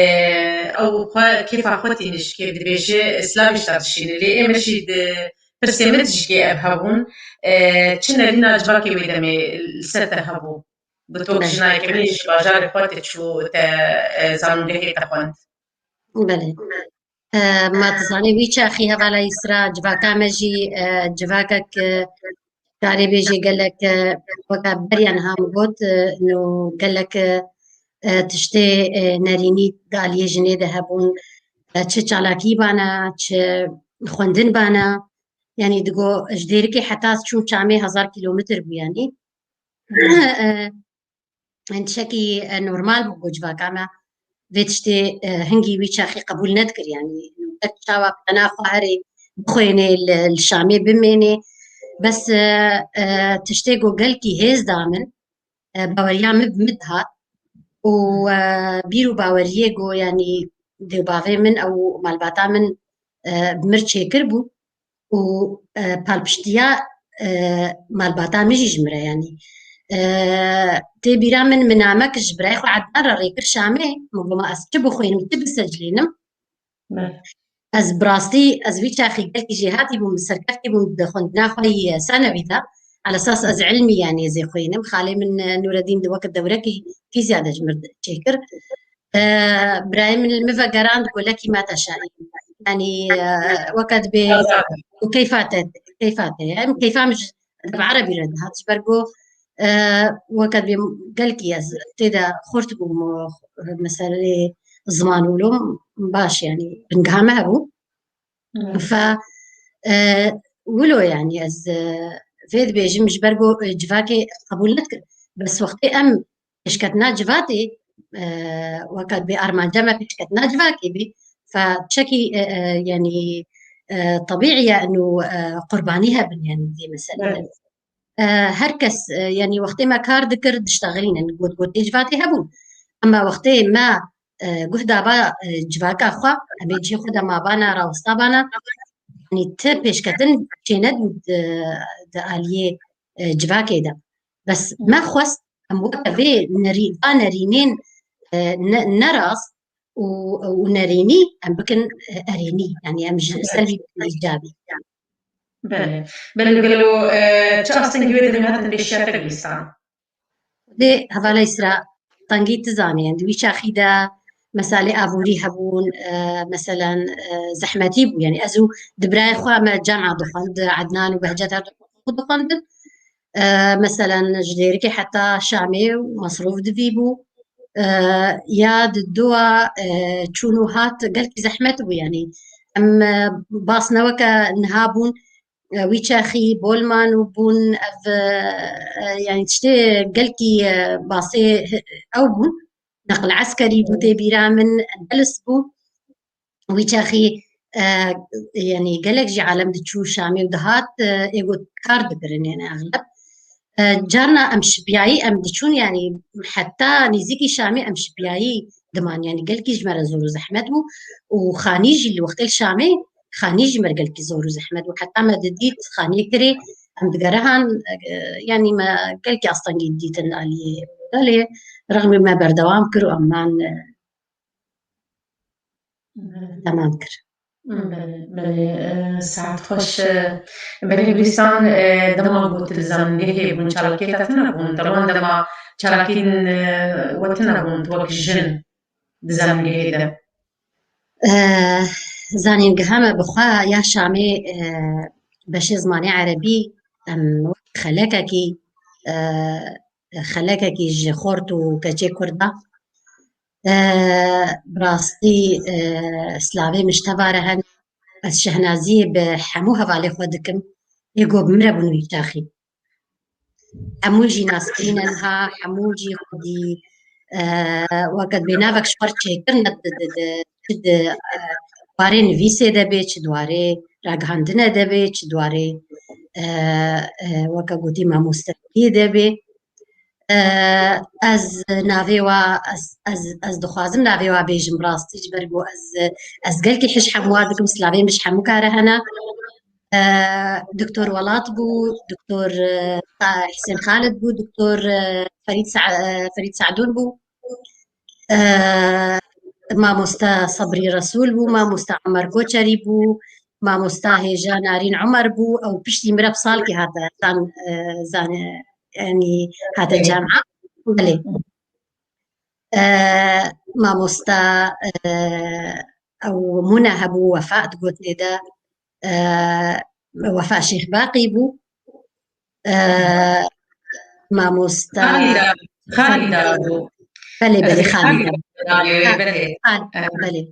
ew xwe kêfa xwe tîne ji kê dibêje, silavê ji te dişîne. Lê ê me jî di pirsê me dijî ev hebûn. E, çi nerîna civakê wê demê li ser te hebû? Bi tok jina yekemîn ji bajarê xwe te çû, te, e, zanûngehê te xwend. Belê. E, ma dizanî wî çaxî hevala Îsra civaka me jî, e, civakek, e, karê bêjê gelek, e, weke beriya niha min got, e, no gelek, e, e, tiştê, e, nerînî di aliyê jinê de hebûn, e, çi çalakî bana, çi xwendin bana, yanî digo ji Dêrikê heta ez çûm Çamê hezar kîlometr bû yanî. E, Hin tiştekî, e, normal bû ku civaka me vê tiştê, e, hingî wî çaxî qebûl nedikir, yanî wek çawa qena xwe herê bixwênê li, li Şamê bimênê. Bes, e, e, tiştê ku gelkî hêz da min, e, baweriya min bi min dihat û, e, bîr û baweriyê ku, yanî dê û bavê min ew malbata min, e, bi mir çêkir bû. û, e, palpiştiya, e, malbata min jî ji min re, yanî. E, tê bîra min, min namek ji birayê xwe Ednan re rêkir Şamê, min got, "Ma ez çi bixwînim, çi bisecilînim?" Belê. Ez bi rastî, ez wî çaxî gelkî jêhatî bûm, serkeftî bûm di xwendina xwe yî senewî de. Elesas ez ilmî, yanî, ez ê xwînim. Xalê min, e, Nûredîn di weke dewrekî fîzya de ji min çêkir. E, birayê min li min vegerand, got, "Lekî me te şaî." Yanî, e, weke dibê û keyfa te, keyfa te ye. Em keyfa min ji deb erebî re dihat. Ji ber ku, e, weke dibê gelkî ez tê de xurt bûm û meseleyê ziman û lom baş, yanî bingeha me hebû. Hı. Fe, e, wilo, yanî ez, e, vê dibêjim ji ber ku, e, civakê qebûl nedikir. Bes wextê em pêşketina civatê, e, weke dibê armanca me pêşketina civakê bî. Fe çekî, e, e, yanî, e, tebîî ye inu, e, qurbanî hebin, yanî vê meselê de. Evet. E, her kes, e, yanî wextê me kar dikir, diştexilînin, got, gotê civatê hebûn. Ema wextê me, e, guh daba, e, civaka xwe, em ê cihê xwe de mabana, rawestabana, yanî ti pêşketin çênedin di, di aliyê, e, civakê de. Bes me xwest em weke vê nerî-, va nerînên, e, ne-, nerast û, û nerînî em bikin, e, erênî. Yanî em ji ser vî bikin îcabî. Belê. Belê, gelo, e, çi astengî wê demê hatin pêşiya te, Gulîstan? Dê hevalê Îsra, tengî tu zanî, di wî çaxî de meselê aborî hebûn, e, meselen, e, zehmetî bû. Yanî ez û di birayê xwe me cema dixwend, Ednan û Behcet her du xwe dixwendin. E, meselen ji Dêrikê heta Şamê û mesrûf di vî bû. E, ya di dua, e, çûn û hat gelkî zehmet bû, yanî em, e, bas ne weke niha bûn, e, wî çaxî bolman û bûn ev, e, e, yanî tiştê gelkî, e, basê, e, ew bûn. Neql eskerî bû tê bîra min, Endelis bû. Wî çaxî, e, yanî gelek jî alem diçû Şamê û dihat, e, ê got kar dikirin, yanî exleb. E, carna em şipiyayî em diçûn, yanî heta nêzîkî Şamê em şipiyayî diman, yanî gelkî ji me re zor û zehmet bû û xanî jî li wextê li Şamê xanî jî me re gelkî zor û zehmet bû. Heta me didît xaniyê kirê, em digerihan, e, yanî me gelkî astengî didîtin aliyê. Belê, rexmî me berdewam kir û em man, e, Belê. Temam kir. Belê, belê, e, saet xweş, e, belê Gulîstan, e, dema ku tu li zanîngehê bûn, çalakiyê te tune bûn, te wan dema çalakiyên, e, we tune bûn, tu wek jin di zanîngehê de? E, zanîngeha me bi xwe ya Şamê, e, beşê zimanê erebî, em wek xelekekî, e, xelekekî ji xort û keçê Kurda. E, bi rastî, e, silavê min ji te ve re hene. Ez şehnaziyê bi hemû hevalê xwe dikim. Ê ku bi min re bûn wî çaxî. Hemû jî naskirî ne niha, hemû jî xwedî, e, weke bênavek ji xwe re çêkirine di, di, di, çi di, e, warê nivîsê de bê, çi di warê ragihandinê de bê, çi di warê, e, e, weke gotî mamostekiyê de bê. E, ez navê wa, ez, ez, ez dixwazim navê wa bêjim rastî, ji ber ku ez, ez gelkî hej hemû wa dikim, silavê min ji hemû kare hene. E, Doktor Welat bû, Doktor, e, Husên Xalid bû, Doktor, e, Ferîd Sa-, e, Ferîd Sadûn bû. E, Mamosta Sabrî Resûl bû, Mamosta Omer Koçerî bû, Mamosta hêja Narîn Omer bû, ew piştî min re bi salkî hate zan-, e, zane-, yanî hate cema. Belê. E, mamosta, e, ew Mûne hebû, Wefa digotinê de, e, Wefa Şêxbaqî bû. E, mamosta Xalîda, Xalîda bû. Belê, belê, Xalîda. Xalîda, belê. Xal-, belê.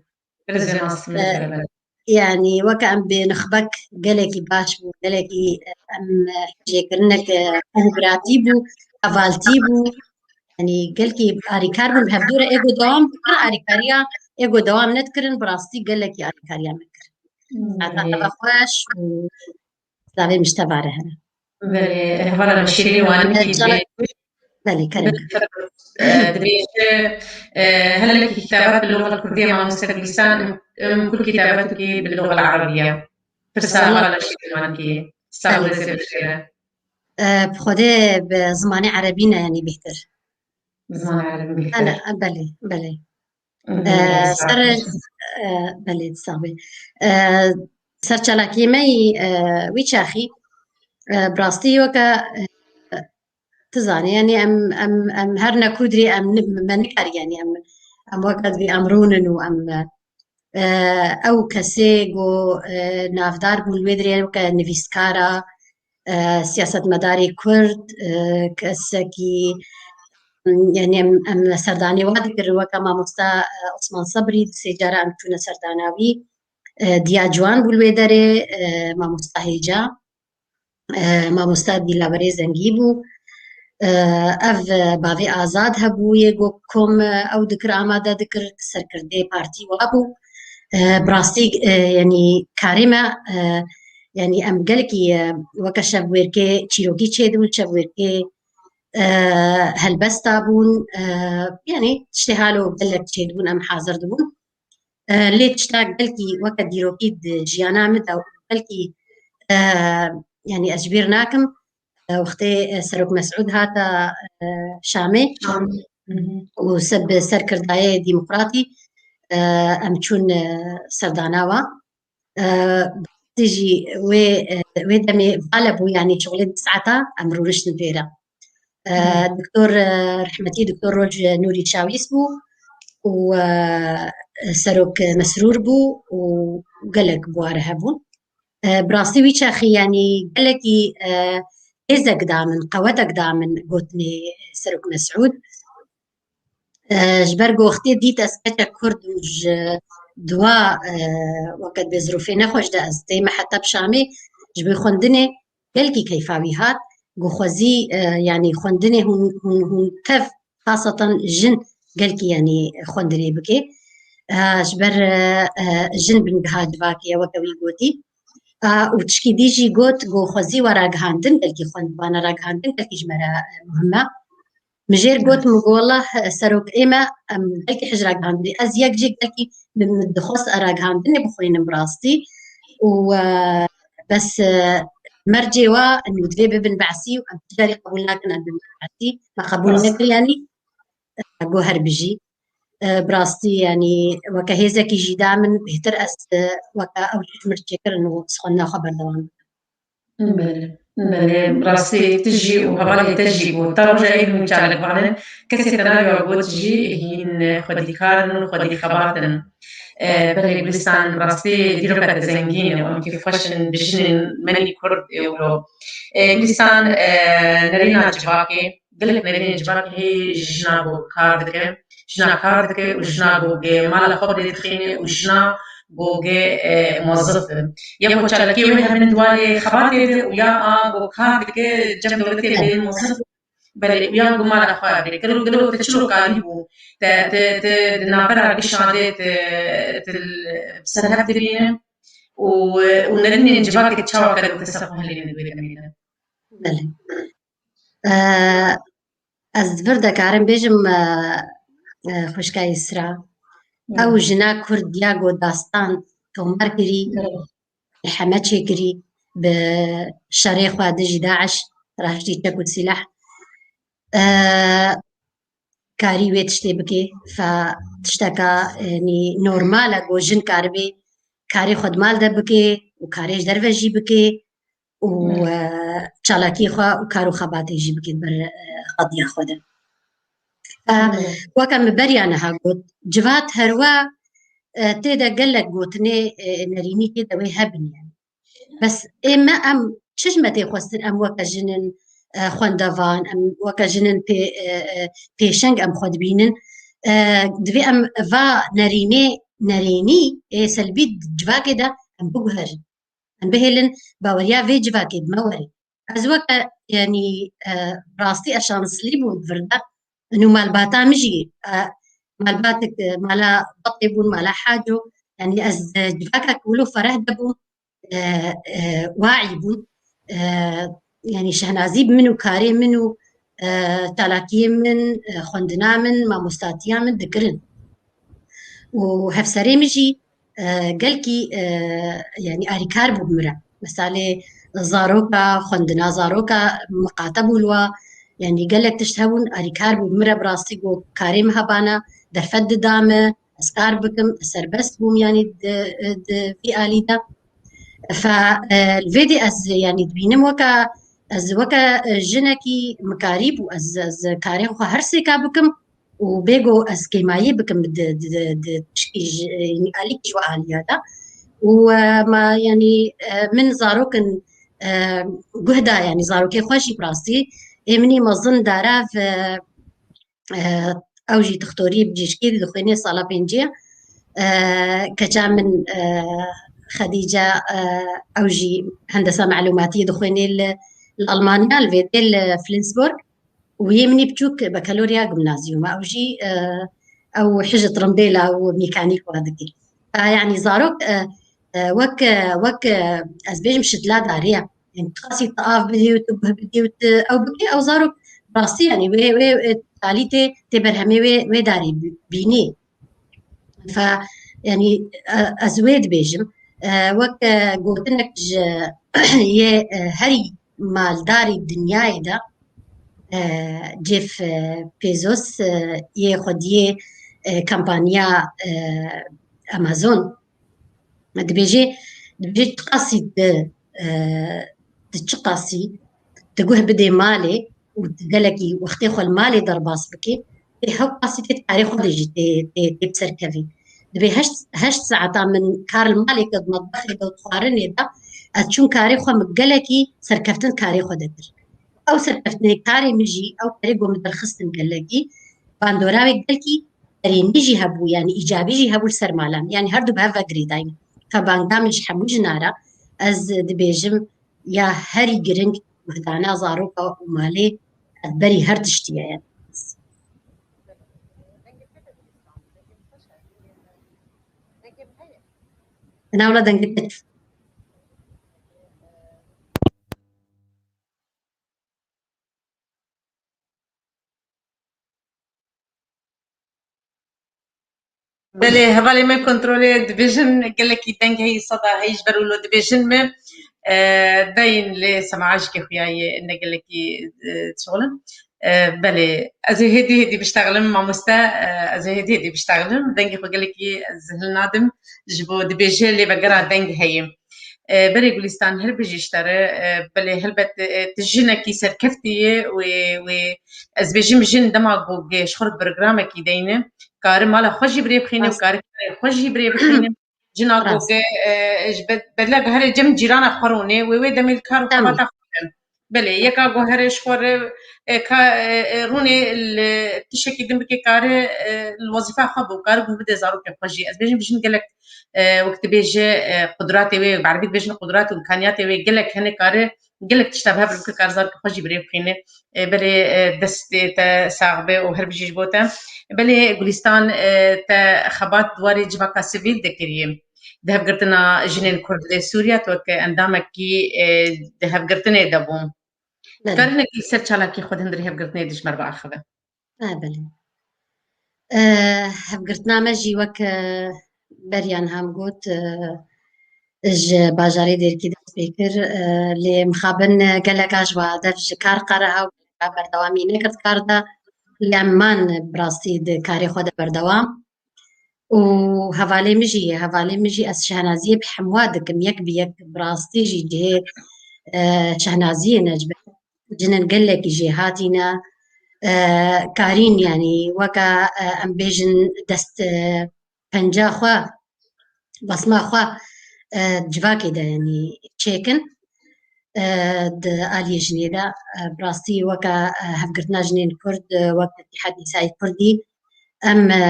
Belê, zêmas, e, belê, belê. Yanî weke em bê nixbek gelekî baş bû, gelekî, e, em, e, hejêkirinek, e, qehûbiratî bû, hevaltî bû. Yanî gelkî arîkar bûn, bi hevdû re ê ku dewam bikir, arîkariya, ê ku dewam nedikirin, bi rastî gelekî arîkariya me kir. Hmm. Saeta te ve xweş û silavê min ji te ve re hene. Belê, hevala me Şîrîn Wanî, e, bê. Belê, kerem. E, dibêje, e, هل لك كتابات باللغة الكردية مامۆستا گولیستان؟ أم كل كتاباتك باللغة العربية؟ Pirsa hevala jî zimankî ye. Sax û rêzê bişêre. E, bi Xwedê bi zimanê erebî ne, yanî bêhtir. Bi zimanê erebî bêhtir. Ana, belê, belê. E, ser, e, belê, sax bê. E, ser çalakiyê me yî, e, wî çaxî, e, bi rastî weke, e, tu zanî, yanî em, em, em her ne ku dirê em ni-, me nikarî, yanî em, em weke divê em rûnin û em, e, ew kesê ku, e, navdar bû li wê dirê weke nivîskara, e, siyasetmedarê Kurd, e, kesekî, yanî em, em serdanê wa dikirin weke mamosta, e, Osman Sebrî, du sê cara em çûne serdana wî, e, diya ciwan bû li wê derê, e, mamosta Hêca. E, mamosta Dîlawerê Zengî bû. E, ev, e, bavê Azad hebû, yê ku kom, e, ew dikir, amade dikir, serkirdê partî wa bû. E, bi rastî, e, yanî karê me, e, yanî em gelekî, e, weke şevwêrkê çîrokî çêdibûn, şevwêrkê, e, helbesta bûn, e, yanî tiştê halo gelek çêdibûn, em hazir dibûn. E, lê tişta gelkî weke dîrokî di jiyana min de û belkî, e, yanî ez ji bîr nakim, e, wextê, e, Serok Mesûd hate, e, Şamê Şam. Hı hı. Û se-, bi serkirdayê demokratî, e, em çûn, e, serdana wa. E, bi rastî jî wê, e, wê demê vale bû, yanî şixulê du saeta em rûniştin vêre. E, Hı. Doktor, e, rehmetî Doktor Roj Nûrî Çawîs bû û, e, Serok Mesrûr bû û gelek buware hebûn. E, bi rastî wî çaxî, yanî gelekî, e, hêzek da min, qewetek da min gotinê Serok Mesûd. E, ji ber ku wextê dît ez keçek Kurd û ji dua, e, weke di zirûfê nexweş de ez tême heta bi Şamê, ji bo xwendinê gelkî keyfa wî hat, ku xwezî, e, yanî xwendinê hûn, hûn, hûn tev, xaseten jin gelkî, yanî xwendinê bike. E, ji ber, e, e, jin bingeha civakê ye, weke wî gotî. E, û tişkî dî jî got, ku xwezî we ragihandin, gelkî xwend-, wana ragihandin, gelkî ji me re, e, muhim e. Min jêr got, min got, "Wellah, serok, ê me, em, gelkî hej ragihandinê." Ez yek jî gelkî min, min dixwest ragihandinê bixwînim bi rastî. Û, e, bes, e, mercê wa, em, divê bibin be'sî û em ticarî qebûl nakin, em bibin be'sî. Me qebûl Rast. nekir, yanî, e, got, "Her bijî." E, bi rastî, yanî, weke hêzekî jî da min, bêhtir ez, e, weke ew ji min çêkirin û xwendina xwe berdewam bikim. Belê, belê. Rastî tu jî û hevalê te jî got. Ta roja êdî hûn çalakvan in. Kesê te naviya got jî hîn xwedîkar in û xwedî xebat in. E, belê Gulîstan, rastî dîroka te zengîn e û em kêfxweş in bi jinên me yê Kurd ê wilo. E, Gulîstan, e, nerîna civakê, gelek nerînên civakê hê jina ku kar dike, jina kar dike û jina ku ge mala xwe bi dê dixîne û jina ku ge, e, mozif be. Ya ku çalakiyê wê hebin di warê xebatê de û ya a ku kar dike cem dewletê bê mozif. Belê, û ya ku mala xwe bê. Gelo, gelo te çilo karî bû? Te, te, te di navbera gişa de te, te li, bi ser hev dibîne û, û nerînên civakê çawa kar û te ser xwe hilîne di wê demê de? Belê. E, ez di vir de karim bêjim, e, e, xwişka Îsra. Hı. Ew jina Kurd ya ku dastan tomar kirî, Hı. heme çêkirî bi şerê xwe dijî DAIŞ, raştî çek û sîleh. E, karî wê tiştê bike, fa tişteka, yanî normal e ku jin karibê karê xwe di mal de bike û karê ji derve jî bike û, Hmm. e, çalakiyê xwe û kar û xebatê jî bike ber, e, qediya xwe de. E, Hmm. weke min beriya niha got, civat herwe, e, tê de gelek gotinê, e, nerînî tê de wê hebin yani. Bes ê me em çi ji me tê xwestin, em weke jinin, e, xwendevan, em weke jinin pê-, e, e, pêşeng em xwe dibînin. E, divê em va nerînê, nerînî ê selbî di civakê de em biguherin. Em bihêlin baweriya vê civakê bi me were. Ez weke, yanî, e, rastî ez şanslî bûm di vir de. Û malbata min jî, e, malbatek, e, mala Batê bûn, mala Haco. Yanî ez, e, civakek wilo fereh de bûm, e, e, waî bûm. E, yanî şehnazî bi min û karê min û, e, çalakiyê min, e, xwendina min, mamostatiya min dikirin. Û hevserê min jî, e, gelkî, e, yanî arîkar bû bi min re. Meselê zaroka, xwendina zaroka miqate bû li wa. Yanî gelek tişt hebûn, arîkar bû bi min re bi rastî ku karê min hebana, derfet dida min, ez kar bikim, ez serbest bûm, yanî di, di vî alî de. Fe, e, li vê dê ez, yanî dibînim weke, ez weke, e, jinekî mikarî bû, ez, ez karê xwe her sêka bikim û bêgo ez kêmayî bikim di, di, di, di tişkî ji, e, yanî alîkî ji we aliya de. Û, e, ma, yanî, e, min zarokin, e, guh da, yanî zarokê xwe jî bi rastî. Ê min î mezin dara ve, e, ew jî dixtorî bi cîşkê dixwînê sala pêncê. E, keça min, e, Xedîce, e, ew jî hendesa melûmatiyê dixwînê li, li Almanya, li vê dê li Flensburg. Û yê min î biçûk bakalorya gimnazyuma. Ew jî, e, ew hijî tirimbêla û mîkanîk wa dikî. E, yanî zarok, e, e, wek, e, wek, e, ez bêjim şitla darê ye. Yanî tu qasî tu av bidî û tu guh bidî û tu ew bikî, ew zarok rastî yanî wê, wê, e, talî tê, tê berhemê wê, wê darê bî-, bînî. Fe, yanî, e, ez wê dibêjim, e, wek, e, gotinek ji yê, e, herî maldarî dinyayê de, e, Jeff, e, Bezos, e, yê xwediyê, e, kampanya, e, Amazon. Dibêje, dibêje çiqasî tu, e, tu çiqasî tu guh bidê malê û tu gelekî wextê xwe li malê derbas bikî, tê hewqasî tê karê xwe de jî tê, tê, tê bi ser kevî. Dibê heşt, heşt saeta min kar li malê kir, di metbexê de, di xwarinê de, ez çûm karê xwe min gelekî serkeftin karê xwe de kir. Ew serkeftinê karê min jî, ew karê ku min derxistin gelekî, bandora wê gelkî erênî jî hebû, yanî îcabî jî hebû li ser mala min. Yanî her du bi hev ve girêdayî ne. Fe banga min ji hemû jina re, ez dibêjim ya herî giring guhdana zaroka û malê berî her tiştî ye. Navla dengê te. Belê, hevalê me kontrolê dibêjin, gelekî deng heyî, seda heyî ji ber wilo dibêjin me, e, deyên lê sema aşkê xuya yê ne gelekî, e, şixulin. E, belê, ez ê hêdî hêdî biştexlim mamoste, e, ez ê hêdî hêdî biştexlim. Dengê xwe gelekî ez hilnadim, ji bo dibêje lê vegera deng heye. E, belê Gulîstan, her bijî ji te re, e, belê helbet, e, tu jinekî serkeftî yê wê, wê, ez bêjim jin dema ku ge ji xwe re programekî deyne, kare mala xwe jî bi rê bixîne û kare karê xwe jî bi rê bixîne. Jina ku ge, e, ji be-, bela guhere cem cîrana xwe rûnê, wê, wê demê li kar û xebata xwe bikin. Belê, yeka guhere ji xwe re, e, ka, e, e, rûnê li tiştekî din bike, kare, e, li wezîfa xwe bi, kare guh bide zarokê xwe jî. Ez bêjim jin gelek, e, wek dibêje, e, qudratê wê, bi erebî dibêjin qudrat û îmkaniyatê wê gelek hene, kare gelek tişta bi hev re bike, kare zarokê xwe jî bi rê bixîne. E, belê, e, destê te sax be û her bijî ji bo te. Belê Gulîstan, e, te xebat di warê civaka sivîl de kiriye. Di hevgirtina jinên Kurd li Sûriye tu weke endamekî, e, di hevgirtinê de bû. Belê. Karî hinekî ser çalakî xwe di hundirê hevgirtinê de ji me re biaxive. E, belê. E, hevgirtina me jî wek, e, beriya niha min got, e, ji bajarê Dêrikê dest pê kir, e, lê mixabin, e, gelek a ji we dev ji kar qereha û berdewamî nekir di kar de, lê em man bi rastî di karê xwe de berdewam. Û hevalê min jî ye, hevalê min jî ez şehnaziyê bi hemwa dikim, yek bi yek bi rastî jî cihê, e, şehnaziyê ne ji ber cinên gelekî jê hatîne, e, karîn, yanî weke, e, em bêjin dest, e, penca xwe, basma xwe, e, civakê de, yanî çêkin. E, di aliyê jinê de, e, bi rastî weke, e, hevgirtina jinên Kurd, e, wek Îtîhad Nîsayî Kurdî, em, e,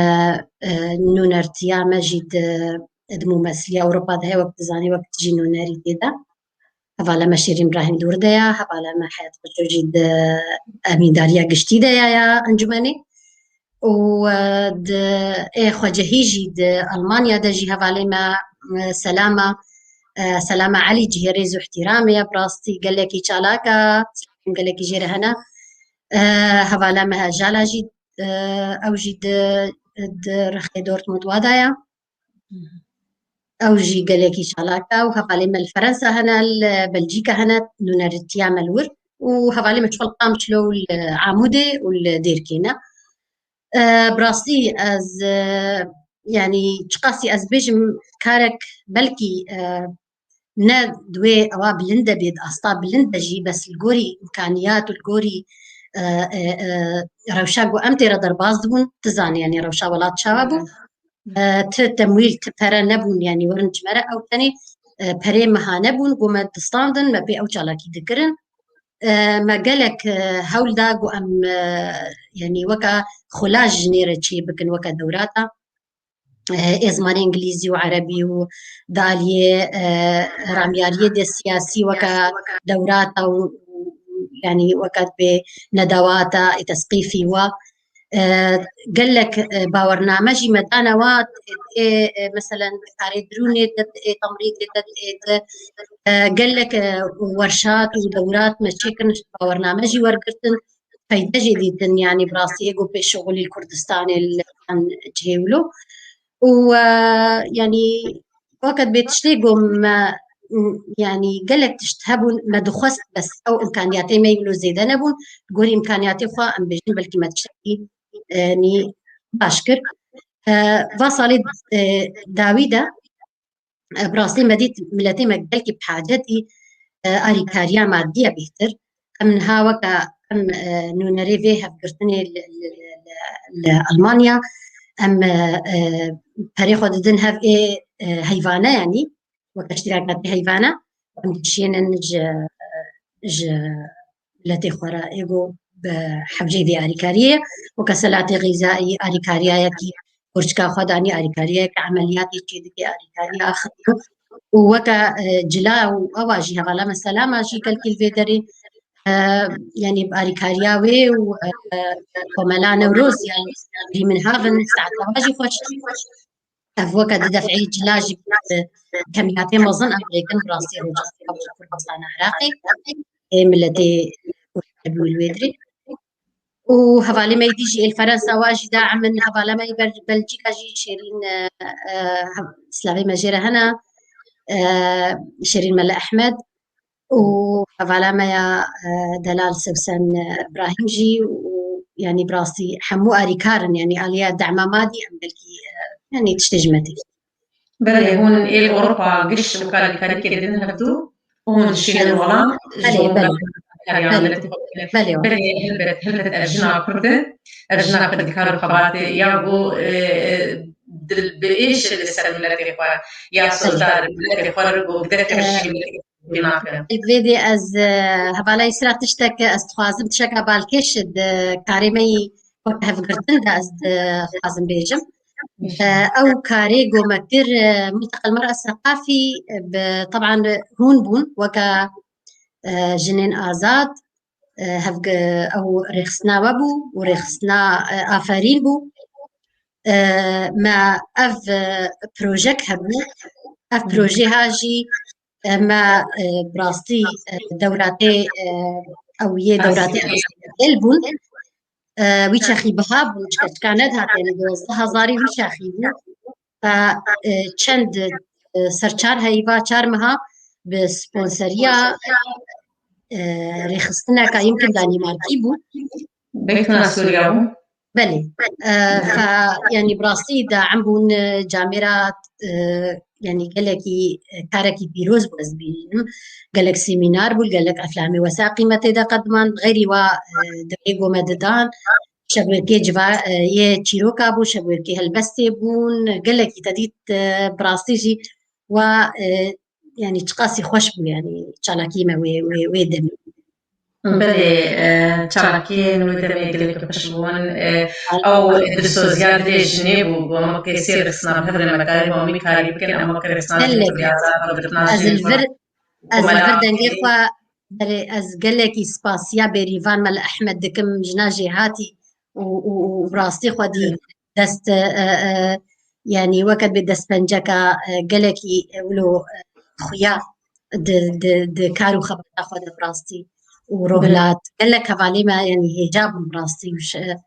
e, nûnertiya me jî di, di mûmesiliya Ewropa de heye, wek dizanî, wek tijî nûnerî tê de. Hevala me Şêrîn Brahîm di wir de ya, hevala me Heyat Xweco jî di emîndariya giştî de ya, ya encûmenê. Û, e, di, ê xwecehî jî di Almanya de jî hevalê me, e, Selama, e, Selama Elî cihê rêz û îhtîramê ye, bi rastî gelekî çalak e, gelekî jê re hene. E, hevala me Hejala jî, e, ew jî di, di rexê Dortmund wa de ye. Ew jî gelekî çalak e û hevalê me li Ferensa hene, li Belcîka hene, nûneritiya me li wir û hevalê me çi xwe li Qamişlo û li Amûdê û li Dêrkê ne. E, bi rastî ez, e, yanî çiqasî ez bêjim karek belkî, e, ne di wê ewa bilind de bê, di asta bilind de jî, bes li gorî îmkaniyat û li gorî, e, e, e, rewşa ku em tê re derbas dibûn, tu zanî, yanî rewşa welat çawa bû. E, ti temwîl, ti pere nebûn, yanî werin ji me re ew tenê, e, perê meha nebûn, ku me distandin, me pê ew çalakî dikirin. E, me gelek, e, hewl da ku em, e, yanî weka xwela ji jinê re çê bikin, weka dewrata, e, ê zimanê îngilîzî û erebî û di aliyê, e, ramyariyê de siyasî weka dewrata û, û, û, yanî weka dibê nedawata ê tesqîfî wa. E, gelek, e, bawername jî me dane wa, ê, ê, meselen, karê dirûnê de, ê temrîdê de, ê de, e, gelek, e, werşat û dewrat me çêkirin, bawername jî wergirtin, feyde jî dîtin, yanî bi rastî ê ku pê şixulî li Kurdistanê li van cihê wilo. Û, e, yanî weke dibê tiştê ku me, yanî gelek tişt hebûn, me dixwest, bes ew îmkaniyatê me yî wilo zêde nebûn. Li gorî îmkaniyatê xwe em bêjin belkî me tiştekî, e, nî baş kir. E, va salê, e, dawî de, e, bi rastî me dît miletê me gelkî bi hacet î, e, arîkariya madî ye bêhtir. Em niha weke em, e, nûnerê vê hevgirtinê li, li, li, li, li Almanya, em, e, e, perê xwe didin hev ê, e, heyvane, yanî weke îştîrakatê heyvane, em dişînin ji, ji miletê xwe re ê ku bi hewceyî vê arîkariyê ye. Weke selatê xîzayî arîkariyayekî kurçika xwe danî, arîkariyayeke emeliyatê çêdike, arîkariya axivî û weke, e, cila û ewa jî hevala me Selama jî gelkî li vê derê, e, yanî bi arîkariya wê û, e, Komela Newroz ya rî min havin, saeta wa jî xweş. Ev weke di def'ê cila jî bi kemiyatê mezin em rêkin bi rastî rojava Kurdistana Iraqê, ê miletê Kurd hebû li wê dirê. Û hevalê me yî dî jî ê li Ferensa wa jî da emin, hevala me yî ber-, Belcîka jî Şêrîn, e, e, hev-, slavê me jê re hene, e, Şêrîn Mele Ehmed. û hevala me ya, e, delal Sewsen, e, Îbrahîm jî û, yanî bi rastî hemû arîkar in, yanî aliya dema madî em belkî, e, yanî tiştê ji me tê. Belê, hûn ê li Ewropa giş weka alîkarîkê didin hevdû û hûn dişînin welan ji Belê, bo belê. Alîkariya Belê. miletê xwe bikin. Belê. Belê, helbet, helbet ev jina Kurd e, ev jina xwedîkar û xebatê ya ku, e, e, dil bi êş li ser miletê xwe, ya Belê. soldar miletê xwe li ku gidetir Ee, ji miletê Vê de ez, e, hevala Îsra tiştek ez dixwazim, tişeka balkêş di karê me yî wek hevgirtin de ez dixwazim bêjim. E, ew karê ku me kir, e, Multeqa Mera Seqafî, e, bi, teban hûn bûn, weke, e, jinên azad, e, hevgi-, ew rêxistina we bû û rêxistina, e, aferîn bû. E, me ev, e, projek hebû. Ev Hı. projê ha jî, e, me, e, bi rastî, e, dewratê, e, ew yê dewratê Asyayê. Gel bûn. E, wî çaxî biha bû, çika çika nedihat, yani duwazdeh hezarî wî çaxî bû. Fa, e, çend, e, ser çar heyva, çar meha bi sponseriya, e, rêxistineka yimkin Danîmarkî bû. Beytuna Sûriya bû. Belê. E, fa, yani bi rastî da em bûn, e, camêra, e, yani gelekî, e, karekî pîroz bû ez bînim. Gelek semînar bû, gelek eflamê wesaqî me tê de qediman. Xeyrî wa, e, derê gome didan. Şevêrkê civa, e, yê çîroka bû, şevêrkê helbestê bûn, gelekî te dît, e, bi rastî jî wa, e, yani çiqasî xweş bû, yani çalakî me wê, wê, wê demê. Belê, e, çalakiyên wê demê gelekî xweş bûn. E, ew dilsoziya dilê jinê bû, ku em wekî sê rêxistina bi hev re me karî, em wî karî bikin, em wekî rêxistina Gelek. Azad, Ez li vir, ez li vir dengê xwe, berê, ez gelekî spasiya Bêrîvan Mele Ehmed dikim, jina jêhatî û, û, û bi rastî xwedî dest, e, e, yani weke bê destpenceka, e, gelekî, e, wilo, e, xuya di, di, di kar û xebata xwe de bi rastî û rohilat. Gelek hevalê me, yani hêja bûn bi rastî û şi-,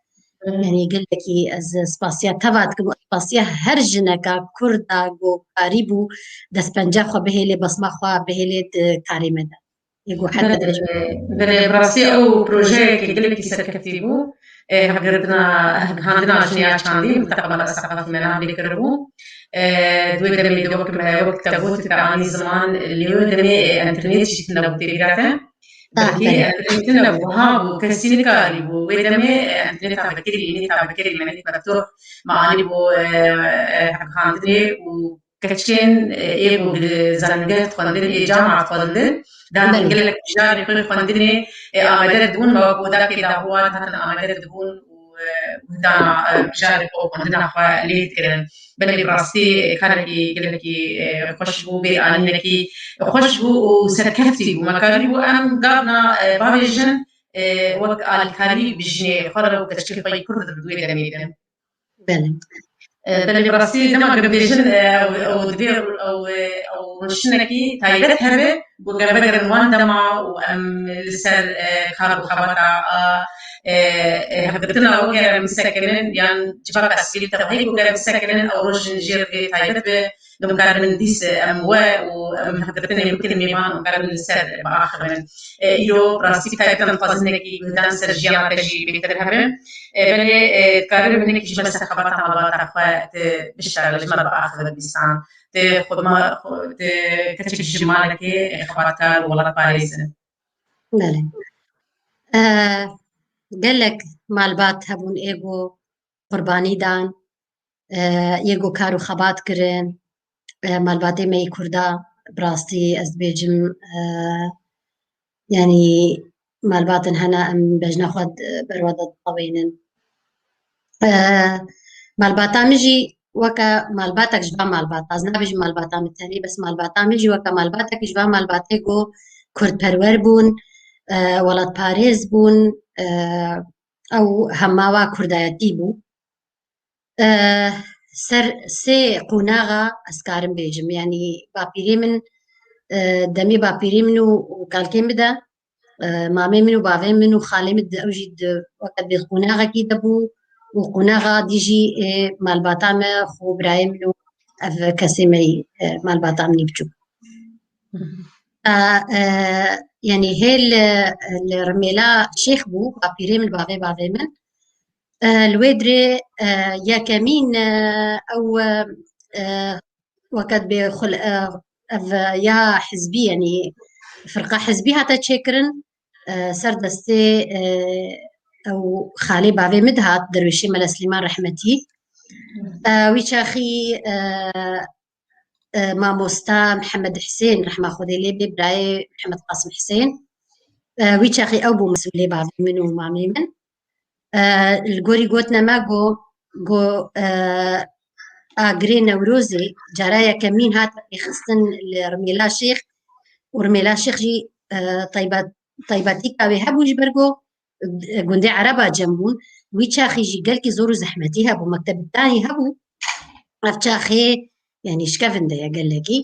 Yanî gelekî ez spasiya teva dikim û spasiya her jineka Kurda ku karîbû destpenca xwe bihêlê, basma xwe bihêlê di karê me de. Yê ku her Belê, belê, bi rastî ew projeyekî gelekî serkeftî bû. E, hevgirtina, hevgihandina jinê ya çandî, muteqebela seqafî me navê kiribû. E, di wê demê de wek me, wek te got, te anî ziman, lê wê demê, e, enternêt jî tune bû tê bîra te. Belkî, e, tune bû, ha bû, kesî nikarî bû. Wê demê, e, enternêta vekirî, nêta vekirî me nêt meftuh, me anî bû, e, e, hevgihandinê û keçên, e, ê ku li zanîngeha xwendin, ê cama xwendin, dan Belê. Gelek mijarê xwe xwendinê, e, amade dibûn, me wek odakê daxuwan hatin amade dibûn û, e, dana, e, mijarê xwe xwendina xwe lê dikirin. Belê bi rastî karekî gelekî, e, xweş bû, bêranînekî xweş bû û serkeftî bû. Me karî bû em gavna, e, bavêjin, e, wek alîkarî bi jinê xwe re û keçikê xwe yî Kurd di wê demê de. Belê. E, belê, bi rastî dema ku bêjin, e, ew, ew divê ew, e, ew rûniştinekî taybet hebe, ku gel vegerin wan dema û em li ser, e, kar û xebata, e, e, hevgirtina weke em bisekinin, yan civaka sivîl tevahî ku em bisekinin, ew roj jin jê re divê taybet be, ku em karibin dîs em we û em hevgirtinê bikin mêvan û karibin li ser biaxivin. E, îro bi rastî taybet em dixwazin hinekî guhdan ser jiyana te jî bêtir hebin. E, belê, e, dikarin hinekî ji ber ser xebata malbata xwe tu bişare, ji me biaxive dîsan. Tu xwe ma-, xwe, tu keçik ji malekê, e, xebatkar û welatparêz e. Belê. E, gelek malbat hebûn ê ku qurbanî dan, e, yê ku kar û xebat kirin, e, malbatê me yê Kurda, bi rastî ez dibêjim, e, yanî malbatin hene em bejna xwe d-, berwa de ditewênin. E, malbata min jî weke malbatek ji van malbata, ez nabêjim malbata min tenê, bes malbata min jî weke malbatek ji van malbatê ku kurdperwer bûn, e, welatparêz bûn, e, ew hema wa kurdayetî bû. E, ser sê qonaxa ez karim bêjim. Yanî bapîrê min, e, demê bapîrê min û, û kalkê min de, e, mamê min û bavê min û xalê min de, ew jî di, weke di qonaxekî de bû û qonaxa dî jî, e, malbata me, xwe birayê min û ev kesê me yî, e, malbata min yî biçûk. E, e, yanî hê li, li Rimêla Şêx bû, bapîrê min, bavê bavê min. E, li wê dirê, e, yekemîn, e, ew, e, e, weke dibê xul-, e, ev ya hizbî, yanî firqa hizbî hate çêkirin, e, ser destê, e, ew xalê bavê min dihat, Derwêşê Mele Silêman rehmetî. E, wî çaxî, e, e, mamosta Mihemed Hisên, rehma Xwedê lê bê, birayê Mihemed Qasim Hisên. E, wî çaxî ew bû mesûlê bavê min û mamê min. E, li gorî gotina me got, got, e, agirê Newrozê cara yekemîn hat pêxistin li Rimêla Şêx û Rimêla Şêx jî, e, taybet-, taybetîka wê hebû ji ber ku gundê Ereba cem bûn. Wî çaxî jî gelkî zor û zehmetî hebû, mektebî tanî hebû. Ev çaxê, yanî şikevinde ye gelekî.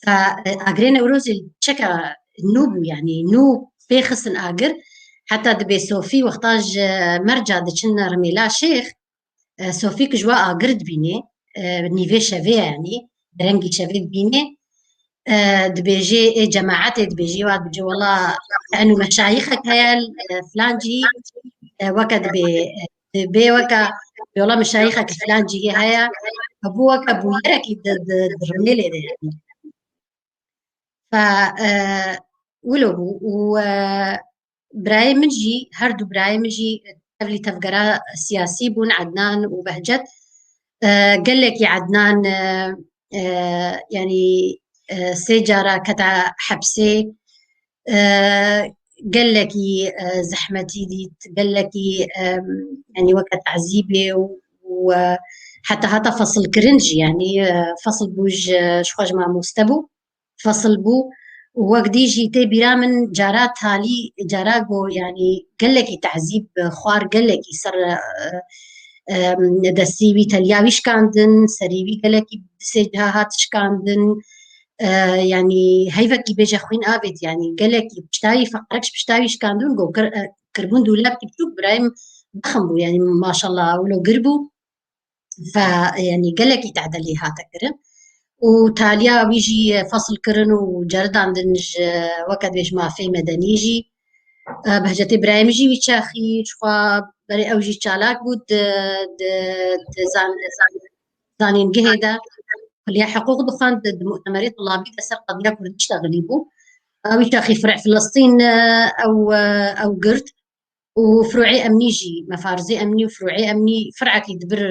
Fa, e, agirê Newrozê çeka nû bû, yanî nû pêxistin agir. Heta dibê sofî wexta ji Merca diçin Rimêla Şêx, e, sofî ku ji we agir dibînê, e, nîvê şevê ye, yanî bi rengî şevê dibînê. E, dibêjê, ê cemaetê dibêjê, wa dibêjê, wela enu meşayixek heye, e, filan cihî, e, weke dibê, e, dibê weke, yola meşayixek filan cihî heye, hebû weke bûyerekî di, di, di Rimêlê de, yanî. Fe, e, wilo bû û, e, birayê min jî, her du birayê min jî tevlî tevgera siyasî bûn, Ednan û Behcet. E, gelekî Ednan, e, e, yanî, e, sê cara kete hepsê. E, gelekî, e, zehmetî dît, gelekî, e, yanî weke tezîbê û, û, e, heta, heta fesilkirin jî, yanî, e, fesil bû ji, ji xwe ji mamoste bû. Fesil bû. Û wek dî jî tê bîra min cara talî, cara got, yanî gelekî tehzîb xwar, gelekî ser, e, e, destî wî, teliya wî şikandin, serî wî gelekî di sê ciha hat şikandin. E, yanî heyvekî bêje xwîn avêt, yanî gelekî pişta wî, feqerek ji pişta wî şikandin, got kir-, e, kirbûn dûlebkî biçûk, birayê min dixm bû, yanî maşallah wilo gir bû. Fe, yanî gelekî tade lê hate kirin. Û taliya wî jî fesil kirin û ceribandin ji, weke dibêjim, mafê medenî jî. E, Behcetê birayê min jî wî çaxî, çixwe berê ew jî çalak bû di, di, di zan-, zan-, zanîngehê de. Kuliya hiqûq dixwend, di mutemerê tulabî de ser qediya Kurdî ştexilî bû. E, wî çaxî firê Filistîn, e, ew, e, ew girt. û firûê emnî jî, mefarizê emnî û firûê emnî firekî dibir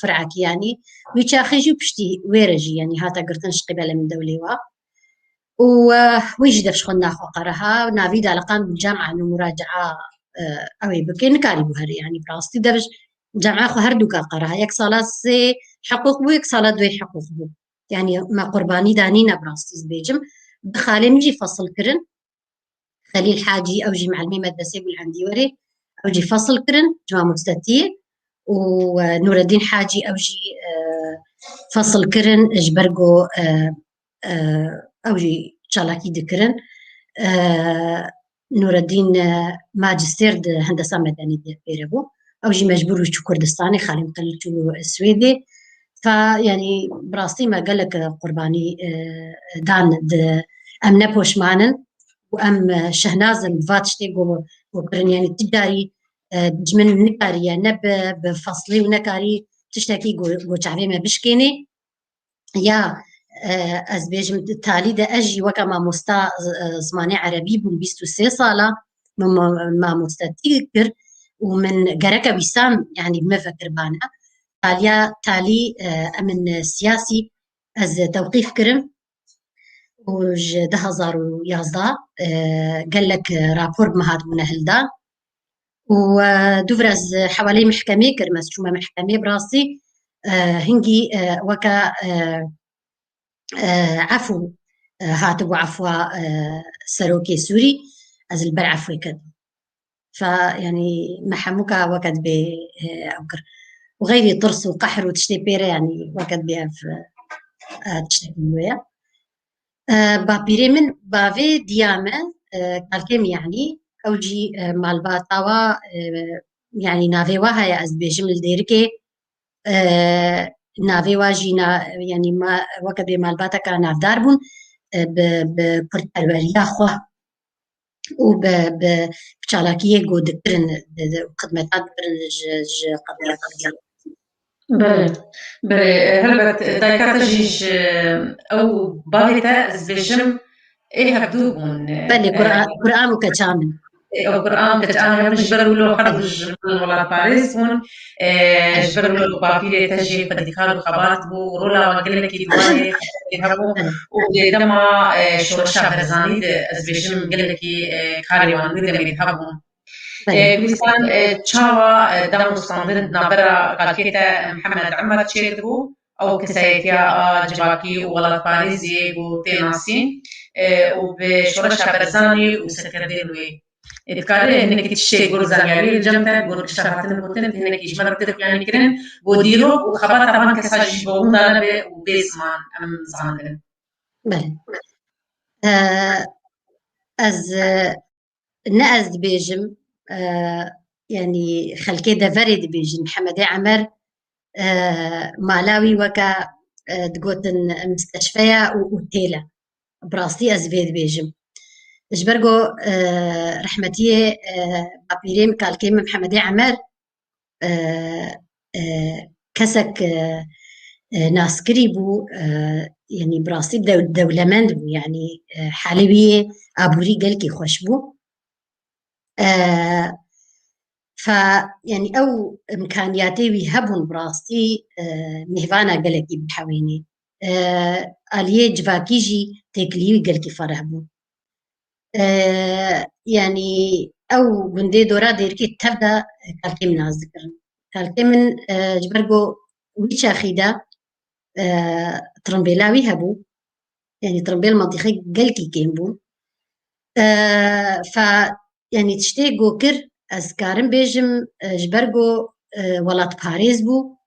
firekî, yanî wî çaxê jî û piştî wê re jî, yanî hate girtin ji qîbelê min dewlê wa. Û, eh, wî jî dev ji xwe naxwe qereha, navî daliqand bû cema û muraca'a, eh, ew ê bike, nikarî bû herî, yanî bi rastî dev ji cema xwe her dûka qereha. Yek sala sê hiqûq bû, yek sala duwê hiqûq bû. Yanî me qurbanî danîne bi rastî dibêjim. Bi xalê min jî fesil kirin. Xelîl Hacî, ew jî melimê medresê bû li Endîwerê, ew jî fesil kirin ji mamostetiyê û, e, Nûreddîn Hacî, ew jî, e, fesil kirin ji ber ku, e, e, ew jî çalakî dikirin. E, Nûreddîn, e, macistêr di hendesa medenî de pêre bû. Ew jî mecbûr bû çû Kurdistanê, xalê min qelil çû Swêdê. Fa, yanî bi rastî me gelek, e, qurbanî, e, dan di, em ne poşman in. û em, e, şehnaz in bi va tiştê ku, ku kirin, yanî ti carî, e, ji min nikariye, ne bi, bi feslê û nekarî tiştekî ku, ku çavê me bişkênê. Ya, e, ez bêjim, di talî de ez jî weke mamosta z-, e, zimanê erebî bûm, bîst û sê sala min ma-, mamostetî kir û min gereke wîsan, yanî bi me vekiribane. Taliya talî, e, em in siyasî, ez tewqîf kirim. û ji du hezar û yazdeh, e, gelek rapor bi me hatibûne hildan. Û, e, dûvira ez hewaleyê mihkemê kirim, ez çûme mihkemê bi rastî, e, hingî, e, weke, e, e, efû, e, hatibû efwa, e, serokê Sûrî, ez li ber efwê ketim. Fe, yanî me hemûka weke dibê, e, ew kir. Û xeyrî tirs û qehr û tiştê pê re, yanî weke dibê ev, e, tiştekî nû ye. E, bapîrê min bavê diya me, e, kalkê min yanî, ew jî, e, malbata wa, e, yanî navê wa heye, ez dibêjim li Dêrikê, e, navê wa jî na-, yanî ma-, weke bê malbateka navdar bûn, e, bi, bi kurdperweriya xwe û bi, bi, bi çalakiyê ku dikirin, di, di, xidmeta dikirin ji, ji qediya Kurdan. Belê, belê, helbet, dayika te jî ji ew bavê te, ez dibêjim, ê hevdû bûn. Belê, e, Kur'an, Kur'an û keça min. Ew Kur'an keça min ji ber wilo her du ji min welatparêz bûn. E, ji ber wilo bapîrê te jî xwedîkar û xebat bû, rola we gelekî di warê hebû û dê dema, e, şoreşa Barzanî de, ez bêjim, gelekî, e, karê wan wî demê de hebûn. Belê. E, dîsan, e, çawa, e, dam û standin di navbera kalkê te Mihemed Emer çêdibû? Ew kesayetiya a civakî û welatparêzê ku tê nasîn, e, û bi şoreşa Barzanî û serkerdên wê. E, dikare hinekî tiştê gor zanyarî li cem te, gor gişta hatin gotin, hinekî ji me re tê xuyanî kirin, ku dîrok û xebata van kesa jî ji bo winda nebe û bê ziman em zandin. Belê. E, ez, e, ne ez dibêjim, e, yanî xelkê deverê dibêjin, Mihemedê Emer, e, mala wî weke, e, digotin misteşfe ye û, û têl e. Bi rastî ez vê dibêjim. Ji ber ku, e, rehmetiyê, e, bapîrê min, kalkê min Mihemedê Emer, e, e, kesek, e, e, naskirî bû, e, yanî bi rastî dew-, dewlemend bû, yanî, e, halê wî yê aborî gelkî xweş bû. E, fa, yanî ew imkaniyatê wî hebûn bi rastî, e, mêvana gelekî bihewênê. E, aliyê civakî jî têkilî wî gelkî fereh bû. E, yanî ew gundê dora Dêrikê tev de kalkê min nas dikirin. Kalkê min, e, ji ber ku wî çaxî de, e, tirimbêla wî hebû. Yanî tirimbêl mantîqê gelkî kêm bû. E, fa, yanî tiştê ku kir, ez karim bêjim, e, ji ber ku, e, welatparêz bû,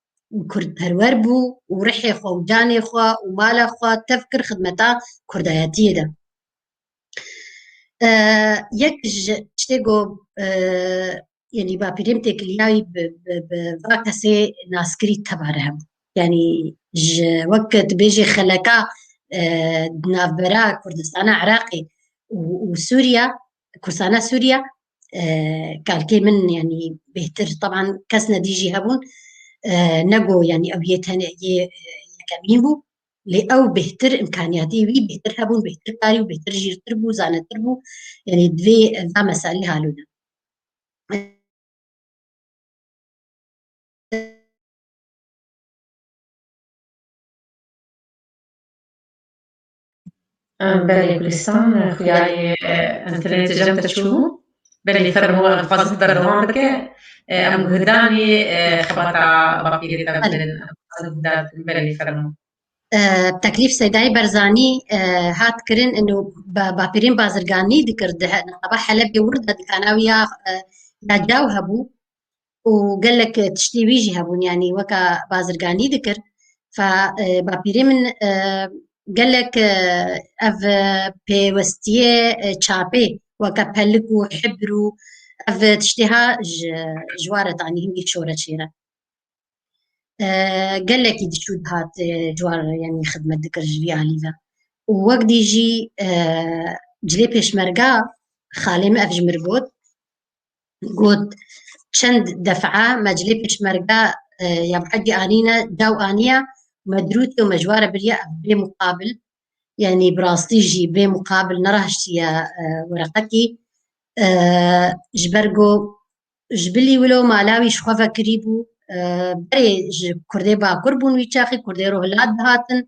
kurdperwer bû û rihê xwe û canê xwe û mala xwe tev kir xidmeta kurdayetiyê de. E, yek ji tiştê ku, e, yanî bapîrê min têkiliyayî bi, bi, bi va kesê naskirî tevare hebû. Yanî ji wek tu bêjî xeleka, e, di navbera Kurdistana Iraqê û, û Sûriya, Kurdistana Sûriya, e, kalkê min, yanî bêhtir, teban kes nedî jî hebûn, e, nego, yanî ew yê tenê, yê, e, yekemîn bû. Lê ew bêhtir, îmkaniyatê wî bêhtir hebûn, bêhtir karî û bêhtir jîrtir bû, zanetir bû. Yanî divê va meselî halûne. Belê, Gulistan, xuyayê, e, înternetê cem te çû. Belê, fermo, em dixwazin berdewam bike. E, em guhdarî, e, xebata bapîrê te bidin. Em dixwazin guhdar bikin. Belê, fermo. E, teklîf Seydayê Berzanî, e, hat kirin, ino ba-, bapîrên bazirganî dikir, di he-, niqaba Helebê wir de dikana wî ya, e, ya caw hebû û gelek tiştê wî jî hebûn, yanî weka bazirganî dikir. Fa, e, bapîrê min, e, gelek, e, ev, e, pêwestiyê, e, çapê weke pelik û hibr û ev tiştê ha ji, ji wa re tanî hingî şoreşê re. E, gelekî diçû dihat, e, ji war, yanî xidmet dikir ji vî alî ve. Û wek dî jî, e, cilê pêşmerga xalê min ev ji mir got. Got, çend defa me cilê pêşmerga, e, ya bi hecî anîne, daw aniya, me dirûtî û me ji wa re biriye ev bê muqabil. Yanî bi rastî jî bê muqabil neraştiye, e, wereqekî. E, ji ber ku ji bilî wilo mala wî ji xwe vekirî bû. E, berê ji Kurdê Bakur bûn wî çaxî, Kurdê Rojhilat dihatin.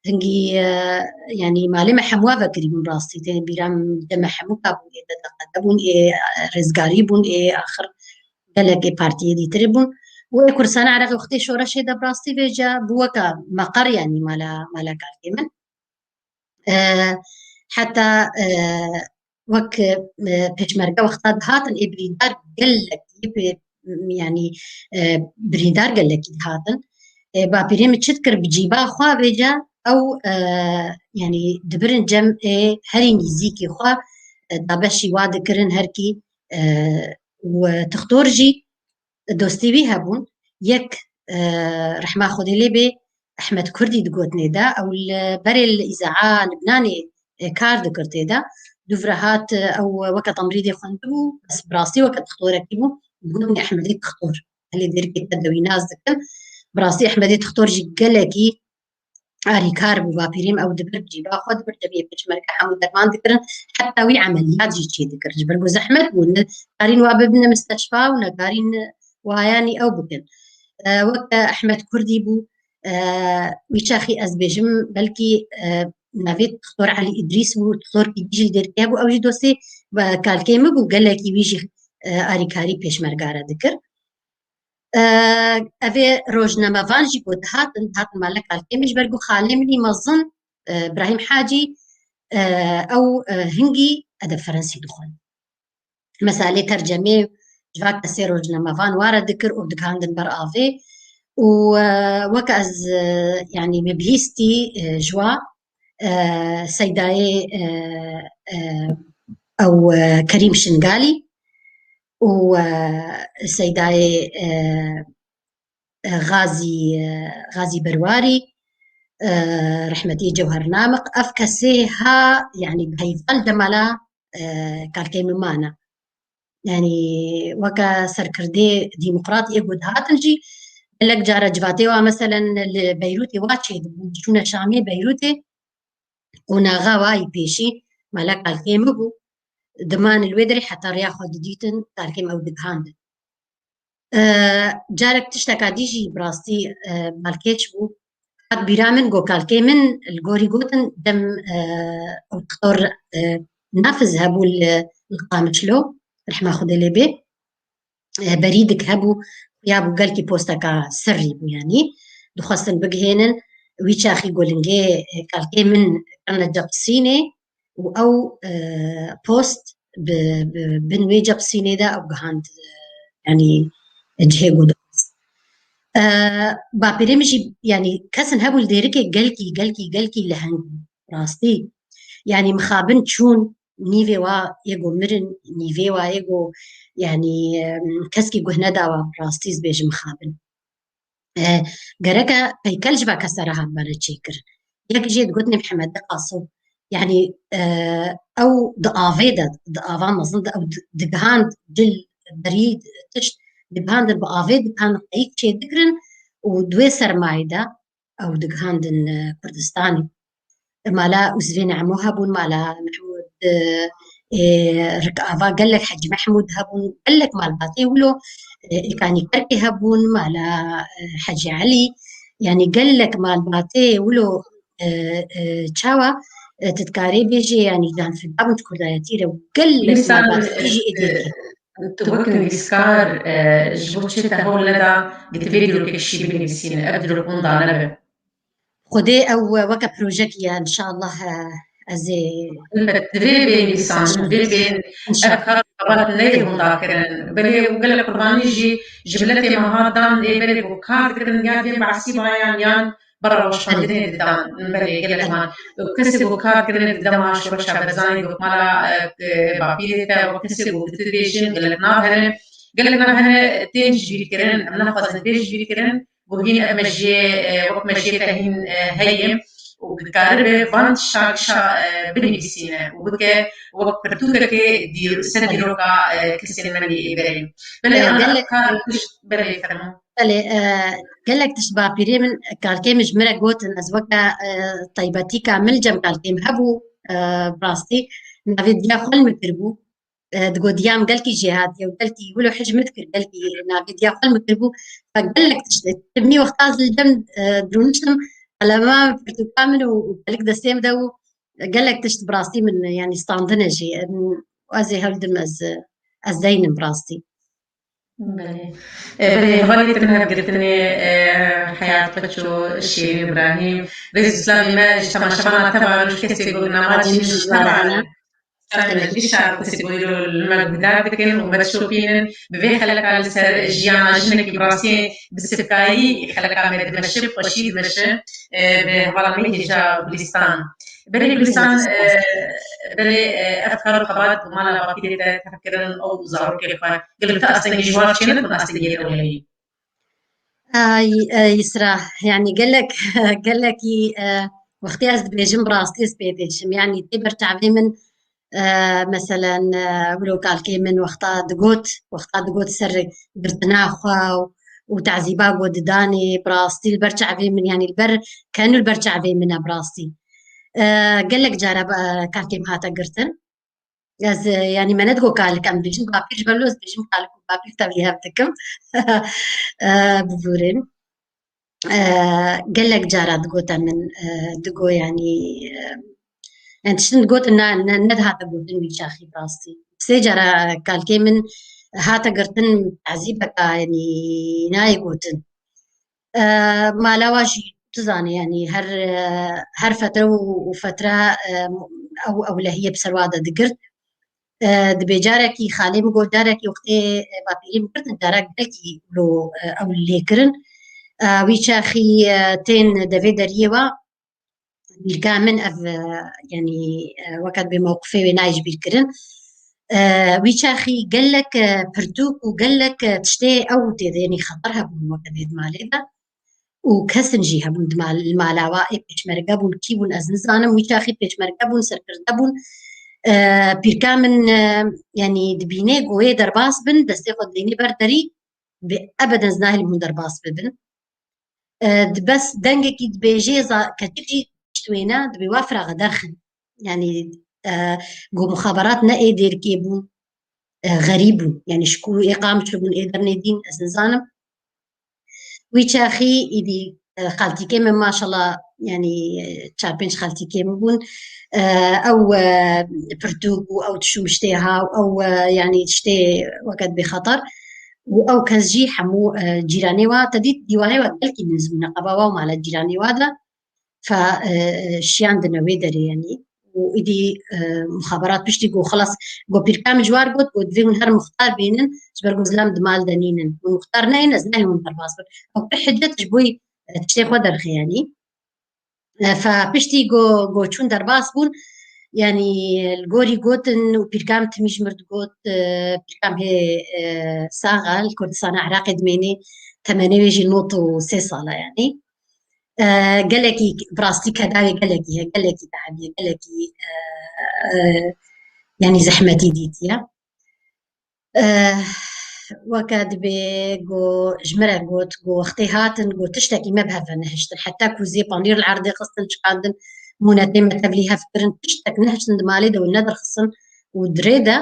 Hingî, e, yanî malê me hemû vekirî bûn rastî. Tê bîra min de me hemû ka bûn ê D D Q D bûn, ê, e, rêzgarî bûn, ê axir gelek ê partiyê dîtirê bûn. Û ê Kurdistana Iraqê wextê şoreşê de bi rastî vêca bû weka meqer, yanî mala, mala kalkê min. E, heta, e, wek, e, pêşmerge wexta dihatin, ê birîndar gelekî, pê-, yanî, e, birîndar gelekî dihatin. E, bapîrê min çi dikir, bi cîba xwe vêca ew, e, yanî dibirin cem ê herî nîzîkî xwe, e, dabeşî wa dikirin herkî, e, û tixtor jî dostê wî hebûn. Yek, e, rehma Xwedê lê bê, Ehmed Kurdî digotinê de, ew li berê li Îzaa Libnanê, e, kar dikir tê de. Dûvre hat, e, ew weke temrîdê xwendibû, bes bi rastî weke tixtorekî bû, digotinê Ehmedê Tixtor. Helê dêrikê te de wî nas dikin. Bi rastî Ehmedê Tixtor jî gelekî arîkar bû, bapîrê min ew dibir, bi cîba xwe dibir, cemiyê pêşmerge hemû derman dikirin, heta wî emeliyat jî çê dikir. Ji ber ku zehmet bû, nikarîn wa bibine misteşfa û nekarîn wayanî ew bikin. E, weke Ehmed Kurdî bû, e, wî çaxî ez bêjim, belkî, e, navê Doktor Elî Îdrîs bû, doktorkî dî jî li Dêrikê hebû, ew jî dostê, e, kalkê min bû, gelekî wî jî, e, arîkarî pêşmerga re dikir. E, ev ê rojnamevan jî ku dihatin, dihatin mala kalkê min, ji ber ku xalê min î mezin, e, Birahîm Hacî, e, ew, e, hingî edeb Ferensî dixwend. Meselê tercemê ji va kesê rojnamevan wa re dikir û digihandin ber avê. Û, e, weke ez, e, yanî me bihîstî, e, ji wa, e, Seydayê, e, e, ew, e, Kerîm Şingalî û, e, Seydayê, e, e, Xazî, e, Xazî Berwarî, e, rehmetî Cewher Namiq, ev kesê ha, yanî bi heyval demala, e, kalkê min mane. Yanî weke serkirdê demokrat ê ku dihatin jî, gelek cara civatê wa, meselen li Beyrûtê wa çêdibûn, diçûne Şamê, Beyrûtê, qonaxa wa yî pêşî mala kalkê min bû. Diman li wê derê heta rêya xwe didîtin, kalkê min ew digihandin. E, carek tişteka dî jî bi rastî, e, balkêş bû. Hat bîra min ku kalkê min li gorî gotin dem, e, ew doktor, e, Nafiz hebû li, li Qamişlo, rehma Xwedê lê bê. E, berî dik hebû, xuya bû gelkî posteka sirrî bû, yanî dixwestin bigihênin. Wî çaxî ku lingê, e, kalkê min kirine cep Sînê û ew, e, post bi, bi bin wê cep Sînê de ew gihand, e, yanî cihê ku dixwest. E, bapîrê min jî, yanî kesin hebû li Dêrikê gelkî, gelkî, gelkî leheng bû, rastî. Yanî mixabin çûn, nîvê wa yê go mirin, nîvê wa yê go, yanî, em, keskî guh nedawa, bi rastî ez bêjim mixabin. E, gereke peykel ji va kese re hatibane çêkirin. Yek jê digotinê Mihemed Qasim, yanî, e, ew di avê de, di ava mezin de, ew di-, digihand dil, berî tişt, digihandin bi avê, digihandin qeyîk çêdikirin û di wê sermayê de ew digihandin, e, Kurdistanê. Mala Uzvê Nemo hebûn, mala Mehmûd, e, e, Rikava, gelek Hecî Mehmûd hebûn, gelek malbatê wilo, e, Êkanî Kerkê hebûn, mala, e, Hecî Elî, yanî gelek malbatê wilo, e, e, çawa, e, tu dikarê bêjê, yanî canfida bûn ji kurdayetî re, gelek Nivîsar, malbatê jî ê dêrkê. Tu wek nivîskar, e, ji bo çi te hewl neda, gi tu vê dîrokek şî binivîsîne, ev dîrok winda nebe? Xwedê ew weke projek ye, înşallah, e, ez ê Elbet, divê bê nivîsandin, divê bê, înşallah, ev kar xebat neyê winda kirin. Belê û gelek qurbanî jî ji miletê me hat dan, ê berê ku kar dikirin, ya dê behsî bayan, yan berra weşandinê didan, belê gelek wan. Û kesê ku kar kirin di dema şoreşa Berzanî, wek mala, e, e, bapîrê te, wek kesê ku tu dibêjin, gelek nav hene, gelek nav hene, tên ji bîr kirin, em naxwazin tê ji bîr kirin, ku hîn ev mejiyê, e, wek mejiyê te hîn, e, heye û dikaribe van tişta gişa, e, binivîsîne û bike wek pirtûkekê dîr-, ser dîroka, e, kesên me lê berê. Belê, e, ana gelek kar tişt, belê, fermo. Belê, e, gelek tişt bapîrê min, kalkê min ji min re gotin, ez weke, e, taybetîka min li cem kalkê min hebû, e, bi rastî navê diya xwe li min kiribû. E, digot, diya min gelkî jêhatî ye û gelkî wilo hej min dikir, gelkî navê diya xwe li min kiribû. Fa gelek tişt, min wexta ez li cem, e, dirûniştim, qelema min, pirtûka min û, û pelik destê min de û gelek tişt bi rastî min, yanî standine jî. Em, ez ê hewldim ez, ez deynim bi rastî. Belê. E, belê, hevalê te min hevgirtinê, e, Heyat Qeço, Şêrîn Îbrahîm, rêz û slavê me ji temaşevana te va, ji kesê ku namacî min ji te va. Slavê me ji şar kesê ku îro li me guhdar dikin û me dişopînin. Bi vê xeleka li ser jiyana jinekî bi rastî bi sivkayî xeleka me dimeşe, bi xweşî dimeşe, e, bi hevala me hêja Gulîstan. Belê Gulîstan, e, belê, e, ev kar û xebat bi mala bapîrê te tev kirin, ew û zarokê xwe. Gelo te astengê ji wan çênebûn astengê ewlehî? Ay, e, Yisra, yanî gelek, gelekî, e, wextê ez dibêjim, bi rastî ez pê diçim. Yanî tê ber çavê min, e, meselen, e, wilo kalkê min wexta digot, wexta digot ser girtina xwe û, û tazîba ku didanê, bi rastî li ber çavê min, yanî li ber, kenu li ber çavê min e bi rastî. E, gelek cara, e, kalkê min hate girtin. Ez, e, yanî me nedigo kalik em bêjin, bapîr ji ber wilo ez dibêjim kalik û bapîr tevlî hev dikim. E, bibûrên. E, gelek cara digote min, e, digo, yanî, e, yanî tiştin digotin ne, ne, nedihate gotin wî çaxî bi rastî. Sê cara kalkê min hate girtin, tazîbeka, yanî nayê gotin. E, mala wa jî tu zanî, yanî her, e, her fetre û, û fetre, e, ew ewlehiyê bi ser wa de digirt. E, dibê carekî xalê min got, carekî wextê, e, bapîrî min girtin, carek belkî lo, e, ew lê kirin. E, wî çaxî, e, tên devê deriyê wa, bîrka min ev, e, yanî, e, weke dibê mewqifê wê nayê ji bîr kirin. E, wî çaxî gelek, e, pirtûk û gelek, e, tiştê ew tê de, yanî xeter hebûn weke dê di malê de. Û kesin jî hebûn di mal-, li mala wa, ê pêşmerge bûn, kî bûn ez nizanim, wî çaxî pêşmerge bûn, serkirde bûn. E, pîrka min, e, yanî dibînê ku wê derbas bin, destê xwe dideyne ber derî, bi ebeden ez nahêlim hûn derbas bibin. E, di bes dengekî dibêjê za-, keçik jî tişt wê ne, dibê wa firaxe derxin. Yanî, e, ku muxaberat ne ê dêrkê bûn, e, xerîb bûn. Yanî ji ku ê qamço bûn, ê dernê dîn, ez nizanim. Wî çaxî îdî, e, xaltîkê min maşallah, yanî, e, çar pênc xaltîkê min bûn. E, ew, e, pirtûk û ew tişt û miştê ha û ew, e, yanî tiştê weke dibê xeter. Û ew kes jî hemû, e, cîranê wa, te dît dîwarê wa gelkî nizm bûne, qeba wa û mala cîranê wa de. Fa, e, e, şiyandine wê derê, yanî. Û îdî, e, muxaberat piştî ku xilas, ku pîrka min ji war got, got, divê hûn her muxtar bênin, ji ber ku zilam di mal de nînin. Hûn muxtar neyên, ez nehên hûn derbas bin. Ew pir hicet ji bo, e, tiştê xwe derxe, yanî. E, fa piştî ku, ku çûn derbas bûn, Yanî li gorî gotin û pîrka min timî ji mir digot, e, pîrka min hê, e, sax e, li Kurdistana Iraqê dimêne, temenê wê jî nod û sê sal e yanî. E, gelekî, bi rastî keda wê gelekî heye, gelekî tebiye, gelekî, e, e, yanî zehmetî dîtiye. Eh, weke dibê go ji me re got, go wextê hatin, go tiştekî me bi hev ve nehiştin. Heta ku zê panîr li erdê xistin, çikandin, mûnetê me tevlî hev kirin, tiştek nehiştin di malê de û nedirxistin û di rê de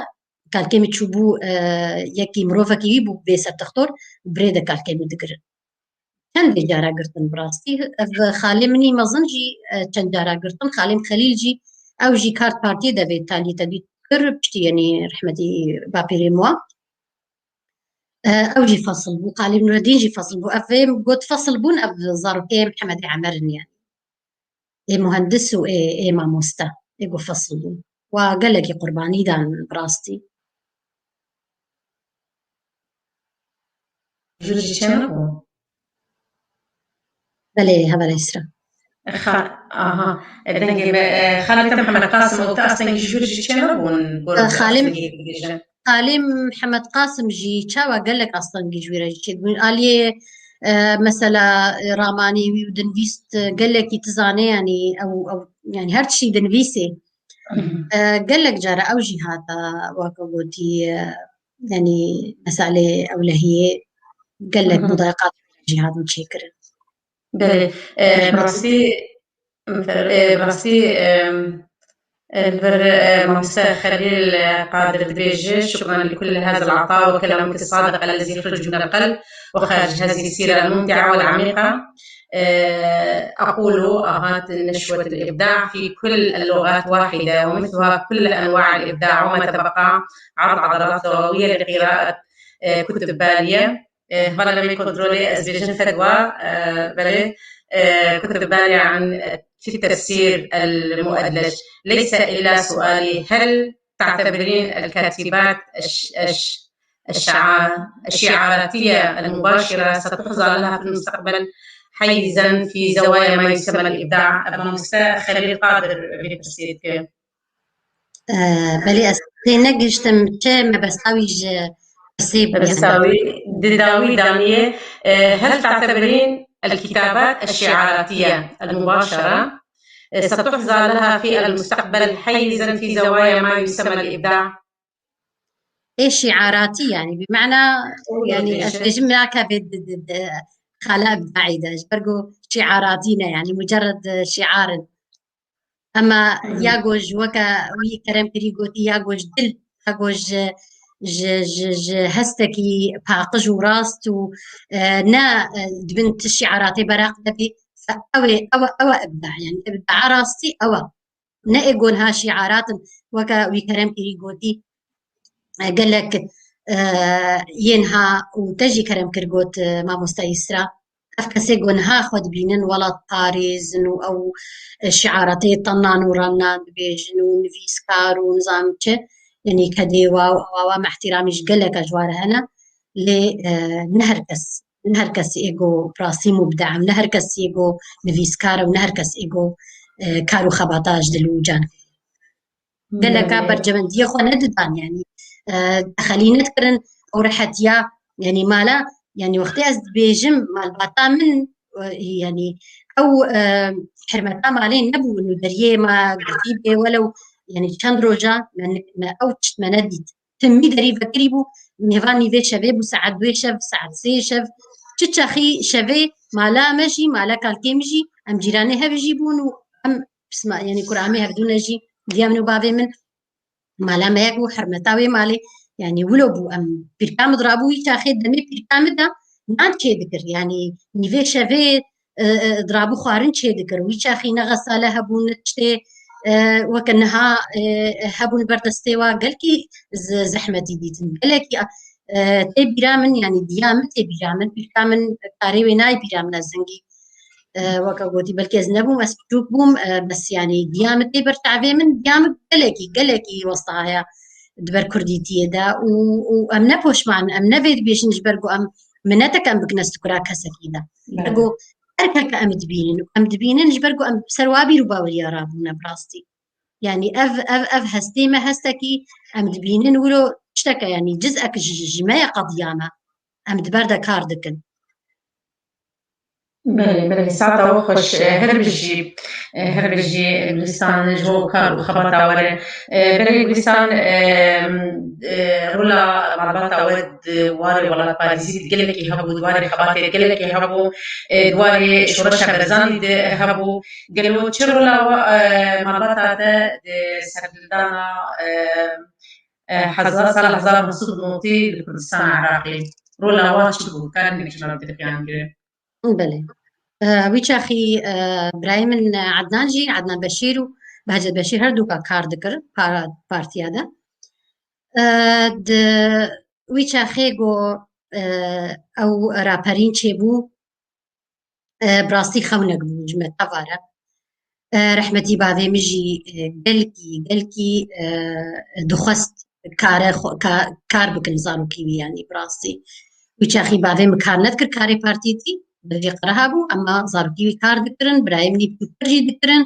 kalkê min çûbû, eh, yekî mirovekî wî bû bê ser textor, bi rê de kalkê min digirin. Çendê cara girtin bi rastî. Ev xalê min î mezin jî, e, çend cara girtin. Xalê min Xelîl jî, ew jî kar partiyê de vê talî te dît kir, piştî, yanî rehmetî bapîrê min wa. E, ew jî fesil bû, xalê min Nureddîn jî fesil bû. Ev ê got fesil bûn, ev zarokê Mihemedê Emer in yanî. Ê muhendis û ê, ê mamoste, ê got fesil bûn. Wa gelekî qurbanî dan bi rastî. Jûr jî çênebû. Belê, hevalê Îsra. Xa-, aha. E, dengê me, e, xalê te Mihemed Qasim û te astengî jûr jî çênebûn, gor E, xalê astengî dibêje. Xalê Mihemed Qasim jî çawa gelek astengî ji wî re jî çêdibûn. Aliyê, e, mesela, e, ramanê wî û dinivîst, e, gelekî tu zanê, yanî ew, ew, yanî her tiştî dinivîsê. Mhm. E, gelek cara ew jî hata, weke gotî, e, yanî meselê ewlehiyê gelek Mhm. mudayiqat jî hatin çêkirin. Belê. E, bi rastî, e, bi rastî, e, e, li vir, e, mamoste Xelîl, e, Qadir dibêje, شكرا لكل هذا العطاء وكلامك الصادق الذي يخرج من القلب وخارج هذه السيرة الممتعة والعميقة. آه، أقول أهات نشوة الإبداع في كل اللغات واحدة، ومثلها كل أنواع الإبداع، وما تبقى عرض عضلات لغوية لقراءة، آه، كتب بالية. آه، هلا مي كنترولي أزبيجن فدوى، آه، بلي، آه، كتب بالية عن، في التفسير المؤدلج. ليس إلا سؤالي، هل تعتبرين الكاتبات الش-، الش-، الشعا-، الشعاراتية المباشرة ستحظى لها في المستقبل حيزا في زوايا ما يسمى الإبداع؟ Mamoste Xelîl Qadir vê pirsê dike. E, belê ez tê negihiştim çi mebesta wî ji pirsê bû, yanî. Mebesta wî di dawî daniyê, e, هل تعتبرين الكتابات الشعاراتية المباشرة، e, ستحظى لها في المستقبل حيزا في زوايا ما يسمى الإبداع؟ Ê şiaratî, yanî, bi mena, yanî, ez dibêjim ya ke vê di, di, di, xala ibdaî de, ji ber ku şiaratî ne, yanî, mucerred, e, şiar in. Ema ya ku ji weke wî Kerem Kirî gotî, ya ku ji dil, ya ku ji, ji, ji, ji hestekî paqij û rast û, e, ne, e, di bin ti şiaratê beraq de bê, ew ê, ew e, ew e ibda, yanî, ibdaa rastî ew e. Ne ê gonha şiarat in, weke wî Kerem Kirî gotî, e, gelek, e, yên ha û te jî Kerem Kir got, e, mamoste Îsra. Ev kesê gonha xwe dibînin welatparêz in û ew, e, şiaratê tenan û ranan dibêjin û nivîskar û nizam çi, yanî kedê wa û ewa wa me ihtiramî ji gelek e ji wa re hene. Lê, e, ne her kes, ne her kes ê ku bi rastî mubda in, ne her kes ê ku nivîskar e û ne her kes ê ku, e, kar û xebata ji dil û can. Geleka berjewendiyê xwe nedidan, yanî, e, dexelî nedikirin, ew rehetiya, yanî mala, yanî wextê ez dibêjim malbata min, e, yanî ew, e, hirmeta malê nebû, nûderiyê me girtî bê, welew, yanî çend roja me, me ew tişt me nedît. Timî derî vekirî bû, nêva nîvê şevê bû, saet duê şev, saet sê şev. Çi çaxî şevê mala me jî, mala kalkê min jî, em cîranê hev jî bûn û em pisma, yanî kura em ê hevdû ne jî, diya min û bavê min, mala me yek bû, hermeta wê malê, yanî wilo bû, em pîrka min dirabû wî çaxê demê pîrka min de nan çê dikir, yanî nîvê şevê e, e, dirabû xwarin çê dikir. Wî çaxî ne xesale hebûn, ne tiştê, e, weke niha, e, hebûn ber destê wa gelkî z-, zehmetî dîtin. Gelekî, e, tê bîra min, yanî diya min tê bîra min, pîrka min karê wê nayê bîra min, ez zingî, e, weke gotî, belkî ez nebûm, ez piçûk bûm, e, bes yanî diya min tê ber çavê min, diya min gelekî, gelekî westa heye di ber kurdîtiyê de û, û em ne poşman, em ne vê dibêjin ji ber ku em minetek em bikine stikura kesekî de. Belê. Ji ber ku her keke em dibînin, em dibînin ji ber ku em ser wa bîr û baweriya rabûne bi rastî. Yanî ev, ev, ev hestê me hestekî em dibînin wilo tişteke, yanî cizek ji, ji me ye qediya me. Em di ber de kar dikin. Belê, belê, saeta we xweş, e, her bijî, e, her bijî Gulistan ji bo kar û xebata we re. E, belê Gulistan, e, e, rola malbata we di warê welatparêzî de gelekî hebû, di warê xebatê de gelekî hebû, e, di warê şoreşa Berzanî de hebû. Gelo çi rola we, e, malbata te di serhildana, e, e, heza-, sala hezar û neh sed û newid li Kurdistana Iraqê? Rola we çi bû? Karin bikî me bi xiyan girin. Belê. E, wî çaxî, e, birayê min Ednan jî, Ednan Beşîr û Behcet Beşîr her dûka kar dikir para-, partiya de. E, di wî çaxê go, e, ew raperîn çêbû, e, bi rastî xewnek bû ji me tevare. E, rehmetî bavê min jî, e, gelkî, gelkî, e, dixwest kare xwe, ka-, kar bikin zarokî wî, yanî bi rastî. Wî çaxî bavê min kar nedikir karê partîtî, bi vê qereha bû, ema zarokî wî kar dikirin, birayê min î biçûktir jî dikirin.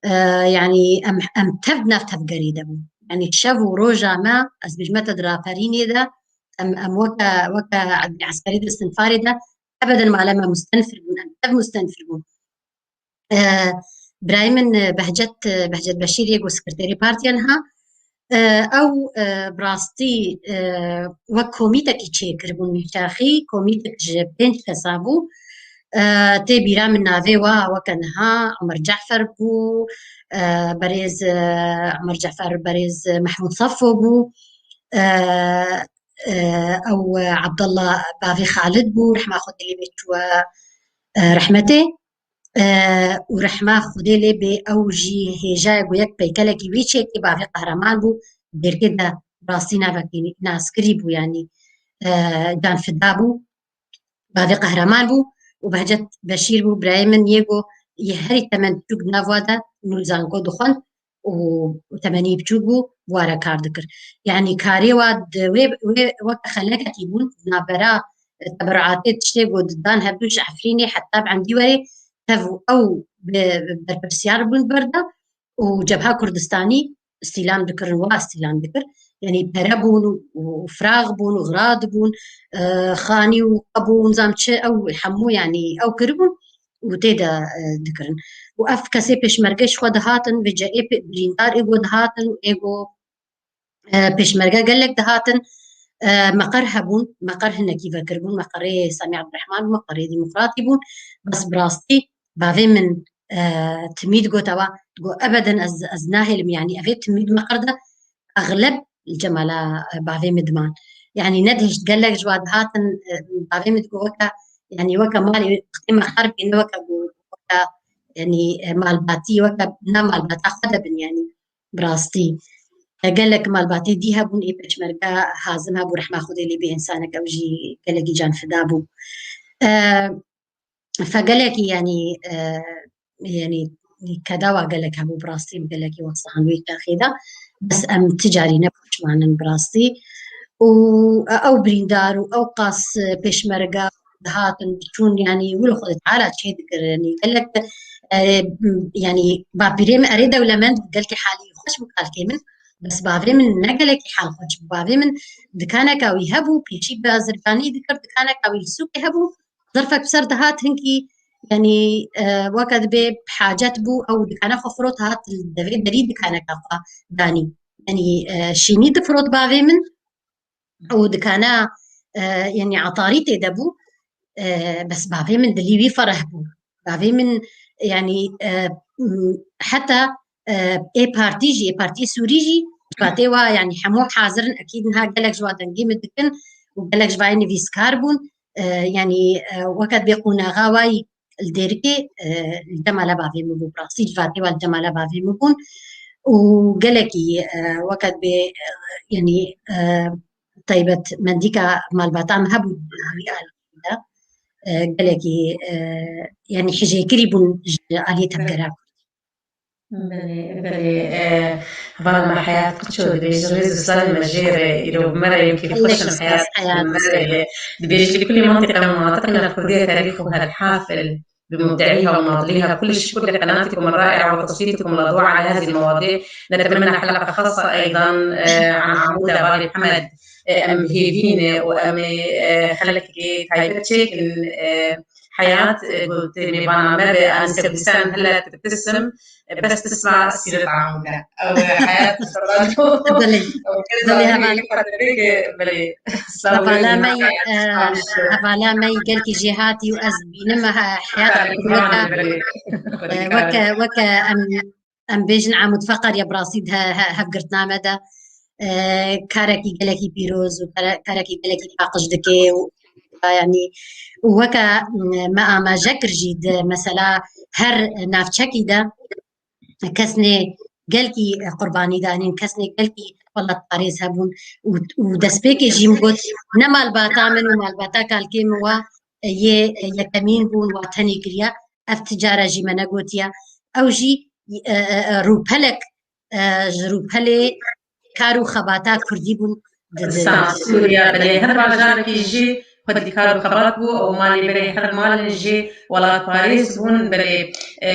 E, yanî em, em tev di nav tevgerê de bûn. Yanî şev û roja me, ez bijme te di raperînê de, em, em weke, weke eskerî di sinfarê de, ebeden male me mustenfir bûn, em tev mustenfir bûn. E, birayê min, e, Behcet, e, Behcet Beşîr yê ku sekreterê partiya niha, e, ew, e, bi rastî, e, wek komîtekî çêkiribûn wî çaxî, komîtek ji pênc kesa bû. E, tê bîra min navê wa weke niha Omer Cafer bû, e, berêz, e, Omer Cafer, berêz Mehmûd Safo bû, e, e, ew, e, Abdullah bavê Xalid bû, rehma Xwedê lê bê çûwe, e, rehmetê. E, û rehma Xwedê lê bê, ew jî hêja ye ku yek peykelekî wî çêkê bavê Qehreman bû, Dêrkê de rastî navekî naskirî bû, yanî, e, canfida bû, bavê Qehreman bû û Behcet Beşîr bû, birayê min yê ku yê herî temen biçûk di nav wa de nû zanko dixwend û, û temenî biçûk bû, ware kar dikir. Yanî karê wa di wê, wê weke xelekekî bûn, di navbera teberuatê tiştê ku didan hevdû ji Efrînê heta bi Emdî werê tev û ew bi, bi berpirsiyar bûn berda û Cebha Kurdistanî îstîlam dikirin, wa îstîlam dikir. Yanî pere bûn û, û firax bûn û xira dibûn, e, xanî û qebû û nizam çi ew hemû, yanî ew kiribûn û tê de, e, dikirin. Û ev kesê pêşmerge ji xwe dihatin, vêce ê pê-, birîndar ê go dihatin û ê go, e, pêşmerge gelek dihatin, e, meqer hebûn, meqer hinekî vekiribûn, meqerê Semî Ebdurehman bû, meqerê Demokratî bûn, bes bi rastî bavê min, e, timî digot ewa, digot, ebeden ez, ez nahêlim, yanî evê timî di meqer de exleb li cemala, e, bavê min diman. Yanî nedihişt, gelek ji wa dihatin, e, bavê min digot weke, yanî weke malê wextê me xar bîne weke got, weke, yanî, e, malbatî, weke na malbata xwe de bin, yanî bi rastî. E, gelek malbatê dî hebûn, ê pêşmerge hazim hebû, rehma Xwedê lê bê, însanek ew jî gelekî canfida bû. E, Fe gelekî, yanî, e, yanî keda wa gelek hebû, bi rastî bi gelekî wexsahan wê çaxê de. Bes em ti carî ne pişman in bi rastî. Û ew birîndar û ew qas pêşmerge dihatin, diçûn, yanî wilo Xwedê Teala çê dikir. Yanî gelek, e, yanî bapîrê min erê dewlemend bû, gelkî halî xweş bû kalkê min. Bes bavê min ne gelekî hal xweş bû. Bavê min dikaneka wî hebû, pêşî bazirganî dikir, dikaneka wî li sûkê hebû. Zerfek bi ser dihat hinkî, yanî, e, weke dibê bi hacet bû, ew dikane xwe firot hat, li devê derî dikaneka xwe danî. Yanî, e, şînî difirot bavê min, ew dikane, e, yanî etarî tê de bû, e, bes bavê min dilî wî fereh bû. Bavê min, yanî, e, m, heta, e, ê partî jî, ê partiyê Sûrî jî, ji vatê wa, yanî hemû hazir in, ekîd niha gelek ji wa dengê min dikin û gelek ji vayê nivîskar bûn. E, yanî, e, weke dibê qonaxa wayî li Dêrikê, e, li cemala bavê min bû, bi rastî civatê wa li cemala bavê min bûn û gelekî, e, weke dibê, e, yanî, e, taybetmendîka malbata min hebû di wî alî de, e, gelekî, e, yanî hijêkirî bûn ji aliyê tevgera Kurdî. Belê, belê, e, hevala me Heyat Qiço dibêjin, rêz û slavê me jê re, îro bi me re yên kêfxweş in, Heyat bi me re ye. Dibêjî li kulê mentiqe min mentiqina kurdî ye, tarîx û her hafil. بمبدعيها ومناضليها. بكل الشكر لقناتكم الرائعة وتصويتكم الأضواء على هذه المواضيع. نتمنى حلقة خاصة أيضًا، آه، عن عمودة غالي محمد. آه، أم هيفين وأم، آه، خلك تايبتشيك، آه، حياة، آه، قلت ميبانا ما بأن سبسان هلا تبتسم، بس تسمع سيرة عمودة. أو حياة الصلاة. بلي. بلي، هبال. بلي. Hevala me, e, hevala me gelkî jêhatî û ez dibînim, e, heyata weke, e, weke, weke em, em bêjin Amûd Feqer ya bi rastî di he-, he-, hevgirtina me de, e, karekî gelekî pîroz û kare-, karekî gelekî paqij dike û, yanî, û weke, m-, me amaje kir jî di mesela her navçekî de kesnê gelkî qurbanî danîn, kesnê gelkî welatparêz hebûn û, û destpêkê jî min got, ne malbata min û malbata kalkê min wa yê yekemîn bûn, wa tenê kiriye. Ev ti cara jî me negotiye. Ew jî, e, e, e, rûpelek, e, ji rûpelê kar û xebata kurdî bûn. Di, di, Kurdistan, Sûriye, belê her bajarekî jî xwedî kar û xebat bû û malê berê her malên jî welatparêz bûn. Belê, e,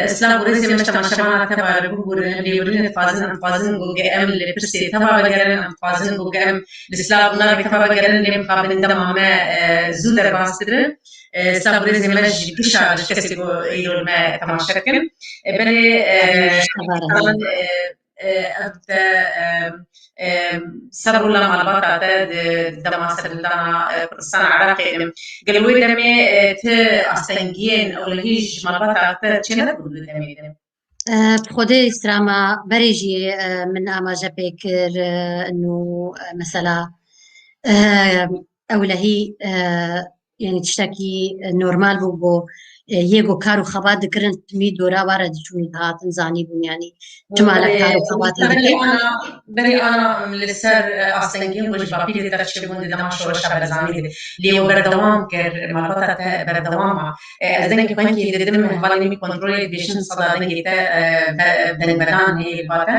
silav û rêzê me ji temaşevana teva re bibûrin, lêborînê dixwazin, em dixwazin ku em li pirsê teva vegerin, em dixwazin ku em li silav û navê teva vegerin, lê mixabin dema me, e, zû derbas kirin. E, silav û rêzê me ji gişa ji kesê ku îro li me temaşe dikin. E, belê, e, Kurdistan, e, e, ev te, e, e, ser rûla malbata te di, di dema serhildana, e, Kurdistana Iraqê de. Gelo wê demê, e, ti astengiyên ewlehî ji malbata te çênebûn di demê de? E, bi Xwedê îstrama berê jî, e, min amaje pê kir, e, û, e, mesela, e, ewlehî, e, yanî tiştekî normal bû bo, e, yê ku kar û xebat dikirin, timî dora wa re diçûn û dihatin, zanîbûn, yanî çima le kar û xebatê dike. Berê ana, berê ana, em, li ser, e, astengiyên ku ji bapîrê te çêbûn di dema şoreşa Barzanî de. Lê we berdewam kir, malbata te berdewam a. E, ez dengê xwe hinkî didim, hevalên wî kontrolê dibêjin, seda dengê te, e, be-, dengbedan heye li ba te.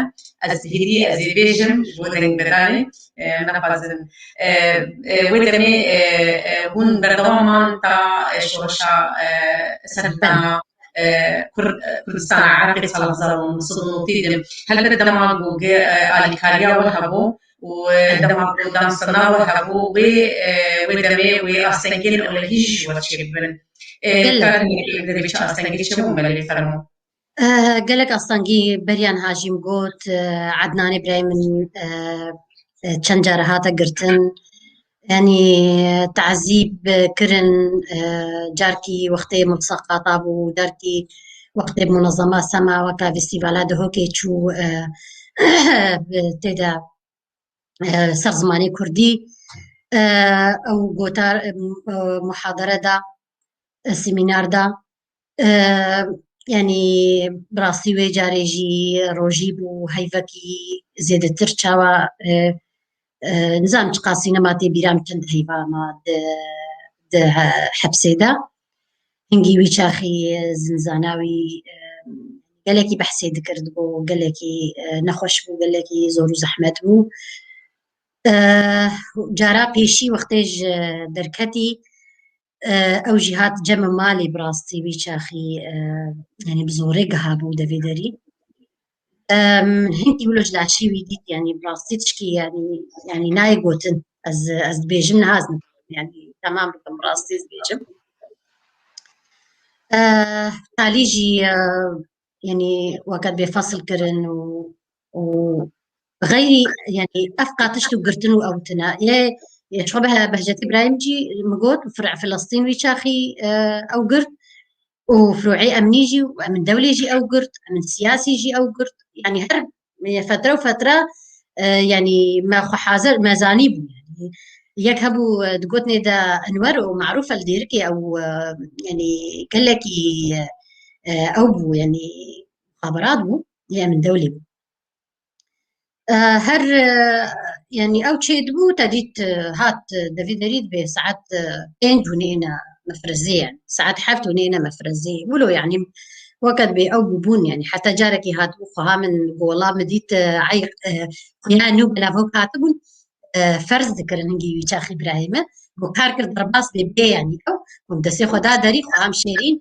Ez hêdî ez ê bêjim ji bo dengbedanê, e, nexwazin. E, e, wê demê, e, e, hûn berdewam man ta, e, şoreşa, e, serhildana, e, Kur-, e, Kurdistana Iraqê sala hezar û neh sed û newtê de. Helbet dema ku ge-, e, alîkariya we hebû û, e, dema ku damsena we hebû, wê, e, wê demê wê astengên ewlehî jî ji we çêbibin. E, Gelek. Karin, e, devê çi astengî çêbûn, belê fermo. Eh, gelek astengî beriya niha jî min got, eh, Ednanê birayê min, eh, eh, çend care hate girtin. Yanî tezîb kirin, eh, carkî wextê mulsaqata bû, carkî wextê munezema Sema weka festîvala Duhokê çû, eh, tê de, eh, ser zimanê kurdî, eh, ew gotar, eh, muhadere da, eh, semînar da. Eh, yanî bi rastî wê carê jî rojî bû heyvekî zêdetir çawa, eh, eh, nizanim çiqas sînema tê bîra min, çend heyva ma di, di he-, hepsê de. Hingî wî çaxî, eh, zinzana wî, eh, gelekî behsê dikir, digot gelekî, eh, nexweş bû, gelekî zor û zehmet bû. Eh, cara pêşî wextê ji derketî, eh, ew jî hat cem malê, bi rastî wî çaxî, eh, yanî bi zorê gihabû devê derî. Em, hinkî wilo ji laşî wî dît, yanî bi rastî tişkî, yanî, yanî nayê gotin. Ez, ez dibêjim niha ez nizanim, yanî temam bikim, bi rastî ez dibêjim. Eh, talî jî, eh, yanî weke bê fesil kirin û, û xeyrî, yanî ev qatiş û girtin û ew tine. Yê, yê şo Beh-, Behcetî Birahîm jî min got, Fir-, Filistîn wî çaxî, eh, ew girt. û firûê emnî jî û emin dewlê jî ew girt, emin siyasî jî ew girt. Yanî her, e, fetre û fetre, e, yanî me xwe hazir, me zanîbû. Yanî yek hebû, e, digotinê de Enwer û Marûf el Dêrikê ew, e, yanî gelekî, e, ew bû, yanî muxaberat bû, yê emin dewlê bû. E, her, e, yanî ew çêdibû, te dît, e, hat, e, devî derî dibê saet, e, pênc hûn êne mefrezê, yanî saet heft hûn êne mefrezê. Wilo, yanî weke dibê ew bûbûn, yanî heta carekî hatibû xweha min gola min dît, e, ey, xuya nû belavok hatibûn, e, ferz dikirin hingî wî çaxî birayê me. Ku kar kir derbas bê bê, yanî ew, ku destê xwe da derî, xweha min şêrîn,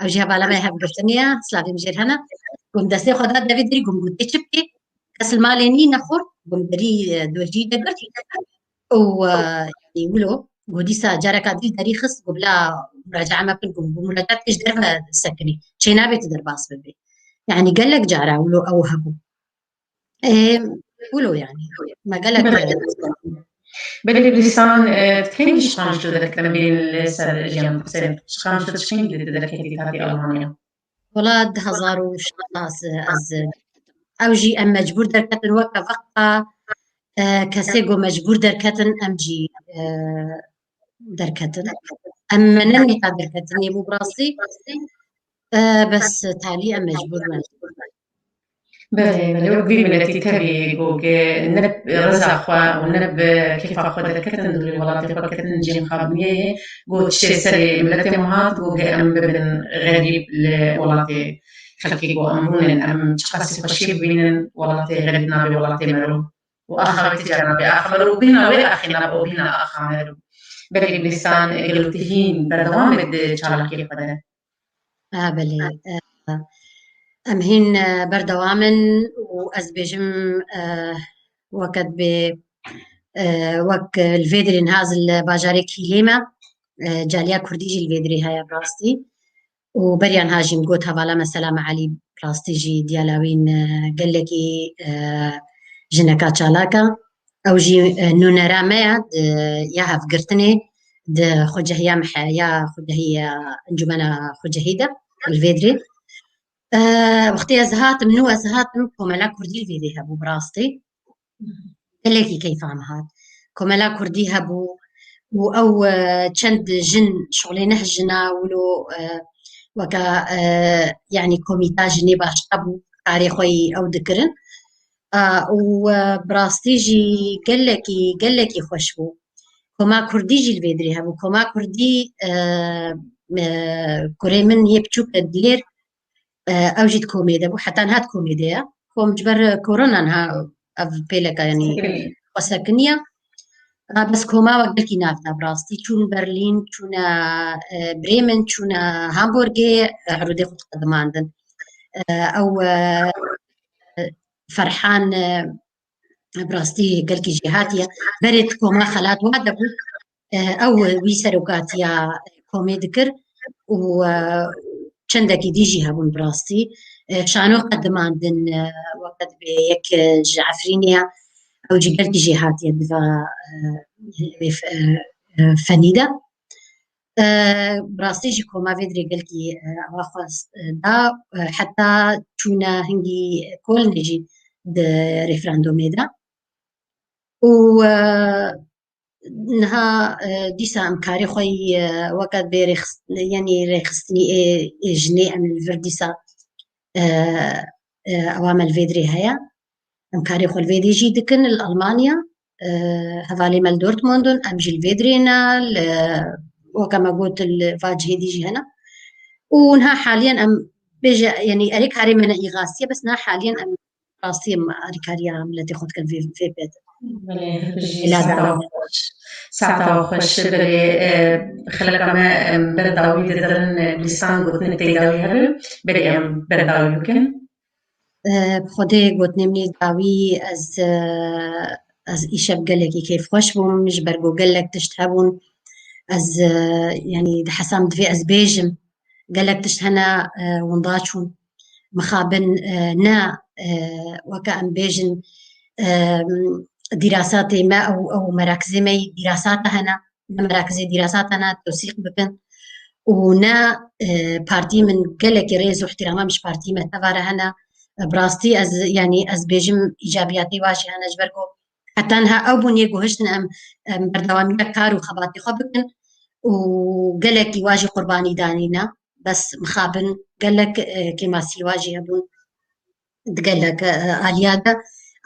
Ew jî hevala me hevgirtinê ye, slavê min jê re hene. Gom destê xwe da devê derî, gom gotê çi bikê? Kes li malê nî nexwar, gom derî, e, dojî de girt. Û, e, yanî wilo, go dîsa careka dî derî xist, go bila muracae me bikin, go, go muracaat ji derve sekinî. Çê nabê tu derbas bibê. Yanî gelek cara wilo ew hebû. Ê, wilo yanî. Me gelek Belê. Belê Gulîstan, e, kengî şiqam ji tu derketin bînin li ser jiyan qisê? Şiqam ji tu çi kengî tu derketî hatî Almanya? Wela du hezar û şazdeh ez, ew jî em mecbûr derketin weke veqa, e, kesê ku mecbûr derketin em jî, e, derketin. Em me nemîta derketinê bû bi rastî. E, bes talî em mecbûr me. Belê, belê. Wek vî miletî tevî ku ge ne bi reza xwe û ne bi kêfa xwe derketin, dûrî welatê xwe ketin cihê mixabiniyê, ku tiştê serê miletê me hat, ku ge em bibin xerîb li welatê xelkê ku em rûnin, em çiqasî xweşiyê bibînin, welatê xerîb nabe welatê me ro. Û axa wê ti car nabe axa me ro, û bîna wê axê nabe û bîna axa me ro. Belê Gulîstan, gelo tu hîn berdewam e di çalakiyê xwe de? A, belê. E, em hîn, e, berdewam in û ez bêjim, e, weke dibê, e, wek li vê dirê niha ez li bajarê Kîlê me, e, caliya Kurdî jî li vê dirê heye bi rastî. Û beriya niha jî min got hevala me Selame Elî, bi rastî jî diyala wî ne gelekî, e, jineka çalak e. Ew jî, e, nûnera me ya, di, ya hevgirtinê di xwecehiya me he-, ya xwecehiya Encûmena Xwecehî de, li vê dirê. E, wextê ez hatim, nû ez hatim, Komela Kurdî li vê dirê hebû bi rastî. Gelekî keyfa min hat. Komela Kurdî hebû û ew, e, çend jin, şixulê neh jina wilo, e, weke, e, yanî komîta jinê başqa bû, karê xwe yî ew dikirin. A, û, e, bi rastî jî gelekî, gelekî xweş bû. Koma Kurdî jî li vê dirê hebû. Koma Kurdî, e, e, kurê min yê biçûk e Dilêr, e, ew jî di komê de bû. Heta niha di komê de ye. Kom ji ber korona niha ev pêleke, yanî, Sekinî. Xwe sekiniye. E, bes koma we gelkî nav da bi rastî. Çûn Berlîn, çûne, e, Bremen, çûne Hamburgê, e, herûdê xwe diqedimandin. E, ew, e, Ferhan, e, bi rastî gelkî jêhatî ye. Berê di koma xelat wa de bû. E, ew wî serokatiya komê dikir û, e, çendekî dî jî hebûn bi rastî. E, Şano qedimandin, e, weke dibê yek, e, ji Efrînê ye. Ew jî gelkî jêhatî ye di va, e, vê fe-, e, e, fenî de. E, bi rastî jî koma vê dirê gelkî, e, awa xwe, e, da, e, heta çûne hingî Kolnê jî di referandumê de. Û, e, niha, e, dîsa em karê xwe yî, e, weke bê rêxist-, yanî rêxistinî ê, ê jinê em li vir dîsa, e, e, awa me li vê dirê heye. Em karê xwe li vê dê jî dikin li Almanya. E, hevalê me li Dortmund in, em jî li vê dirê ne, li, weke me got, li va cihê dî jî hene. Û niha haliyen em bêje, yanî erê karê me ne îxasiye, bes niha haliyen em rastî em alîkariya miletê xwe dikin vê, vê pê de. Belê, hepijî Hêla saeta dawam. Xweş. Saeta xweş, belê, e, xeleka me, em, berdawî didirin, e, Gulîstan gotinê tê dawî hebe, belê em berdawî bikin. E, bi Xwedê gotinê min ê dawî ez, e, ez îşev gelekî kêfxweş bûm, ji ber ku gelek tişt hebûn. Ez, e, yanî dihesam divê ez bêjim. Gelek tişt hene, e, winda çûn. Mixabin, e, ne, e, weke em bêjin, e, dîrasatê me ew, ew merakizê me yî dîrasata hene, ne merakizê dîrasata hene, tewsîq bikin. Û ne, e, partî min gelekî rêz û ihtirama min ji partî me tevare hene. E, bi rastî ez, yanî ez bêjim îcabiyatê wa jî hene ji ber ku heta niha ew bûn yê guhiştin em, em berdewamiya kar û xebatê xwe bikin û gelekî wa jî qurbanî danîne. Bes mixabin gelek, e, kêmasî wa jî hebûn di gelek, e, aliya de.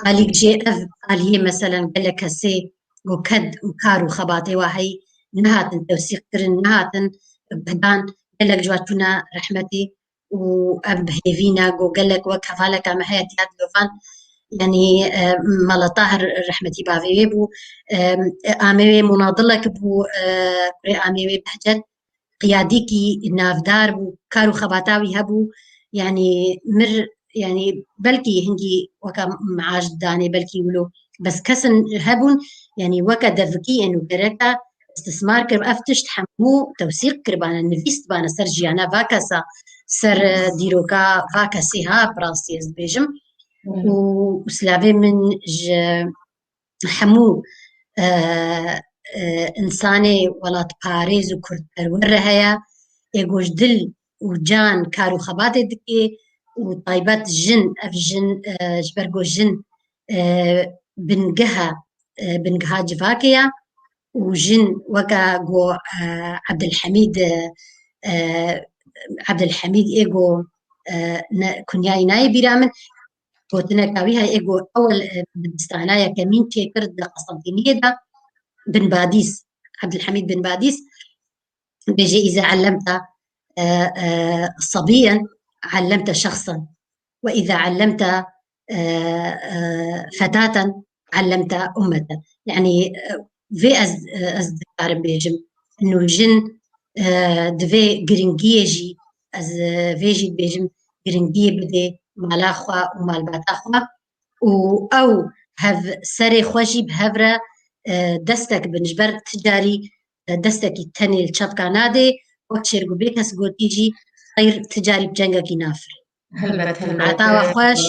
Alîk jê ev aliyê meselen gelek kesê ku ked û kar û xebatê wa heyî nehatin tewsîq kirin, nehatin guhdan, gelek ji wa çûne rehmetê. Û em bi hêvî ne ku gelek wek hevaleka me heye Tiyad Lovan, yanî, e, Mala Tahir rehmetî bavê wê bû, e, amê wê munadilek bû, e, kurê amê wê Behcet, qiyadîkî navdar bû, kar û xebata wî hebû, yanî mir, yanî belkî hingî weke meaş didanê, belkî wilo, bes kesin hebûn, yanî weke devikî ên û gereka istismar kir. Ev tişt hemû tewsîq kiribane, nivîs dibane ser jiyana va kesa, ser, e, dîroka va kesê ha, bi rastî ez dibêjim. Û, û silavê min ji hemû, e, e, însanê welatparêz û kurdperwer re heye, ê ku ji dil û can kar û xebatê dike û taybet jin, ev jin, e, ji ber ku jin, e, bingeha, e, bingeha civakê ye û jin weke ku, e, Ebdilhemîd, e, Ebdilhemîd ê ku, e, ne, kunyayî nayê bîra min, gotineka wî heye, ê ku ewil, e, dibistana yekemîn çêkir di Qestentîniyê de, Bin Badîs, Ebdilhemîd Bin Badîs, dibêje: "Îza ellemte, e, e, sebiyen, ellemte şexsen. Ve îza ellemte, e, e, fetaten, ellemte ummeten." Yanî, e, vê ez, e, ez dikarim bêjim. Nû jin, e, divê giringiyê jî, ez, e, vê jî dibêjim, giringiyê bidê mala xwe û malbata xwe. Û ew hev serê xwe jî bi hev re, e, destek bin. Ji ber ti carî, e, destekî tenê li çepka nadê, wek şêrgû bê kes gotî jî, xeyr ti carî bi cengekî nafirê. Helbet, helbet. Heta we xweş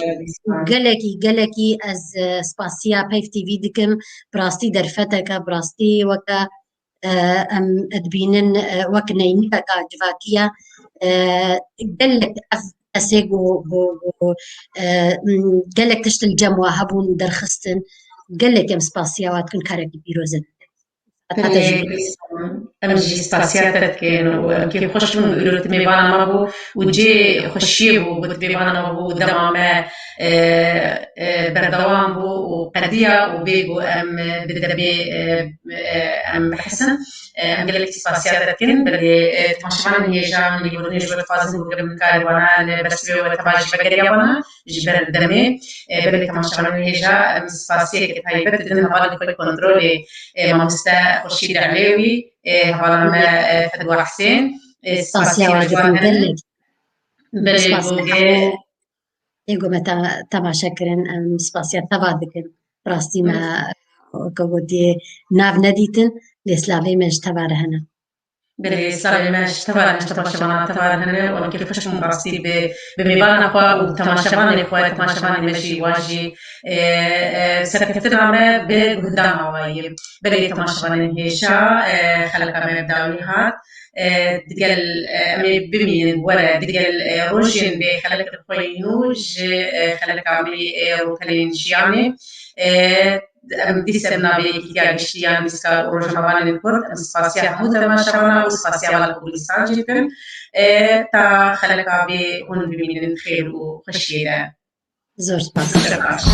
û gelekî, gelekî ez, e, spasiya Peyv T V dikim. Bi rastî derfeteke, bi rastî weke, e, em dibînin, e, wek neynikeka civakî ye. E, gelek ev kesê ku, ku, ku, e, m, gelek tişt li cem we hebûn derxistin. Gelek em spasiya we dikin, karekî pîroz e. Heta te jî. Em jî spasiya te dikin û em kêfxweş bûn ku îro tu mêvana me bû û cê xweşiyê bû ku tu mêvana me bû û dema me, e, e, berdewam bû û qediya û bê ku em bi demê, e, e, em bihesin. E, em gelekî spasiya te dikin, belê, e, temaşevanên hêja, min lêborînê ji we dixwazin ku em nikarî wana li bersivê we teva jî vegeriya wana ji ber demê. E, belê temaşevanên hêja, em spasiyeke taybet didin hevalê xwe kontrolê, e, mamoste Xurşîd Elêwî, e, hevala me, e, Fedwa Husên, e, spasiya we dikin gelek. Belê, Spas gongê. Ê ku me te-, temaşe kirin, em spasiya te va dikin. Rastî me, weke gotiye, nav nedîtin, lê silavê me ji te ve re hene. Belê, silavê me ji te ve re, ji temaşevana te ve re hene û em kêfxweş bûn rastî bi, bi mêvana xwe û temaşevanê xwe, temaşevanê me jî wa jî, e, e, serkeftina me bi guhdana we ye. Belê temaşevanên hêja, e, xeleka me bi dawî hat. E, digel, e, em ê bimînin, were, digel, e, rojên bê xelek xwe yî nû ji, e, xeleka me yê, e, rûpelên jiyanê. E, em dîsa bi navê Yekîtiya Giştî ya Nivîskar û Rojnamevanên Kurd, em spasiya hemû temaşevana û spasiya Vala Kurdistan jî dikin. E, ta xeleka bê hûn bimînin xêr û xweşiyê de. Zor spas. Zor spas.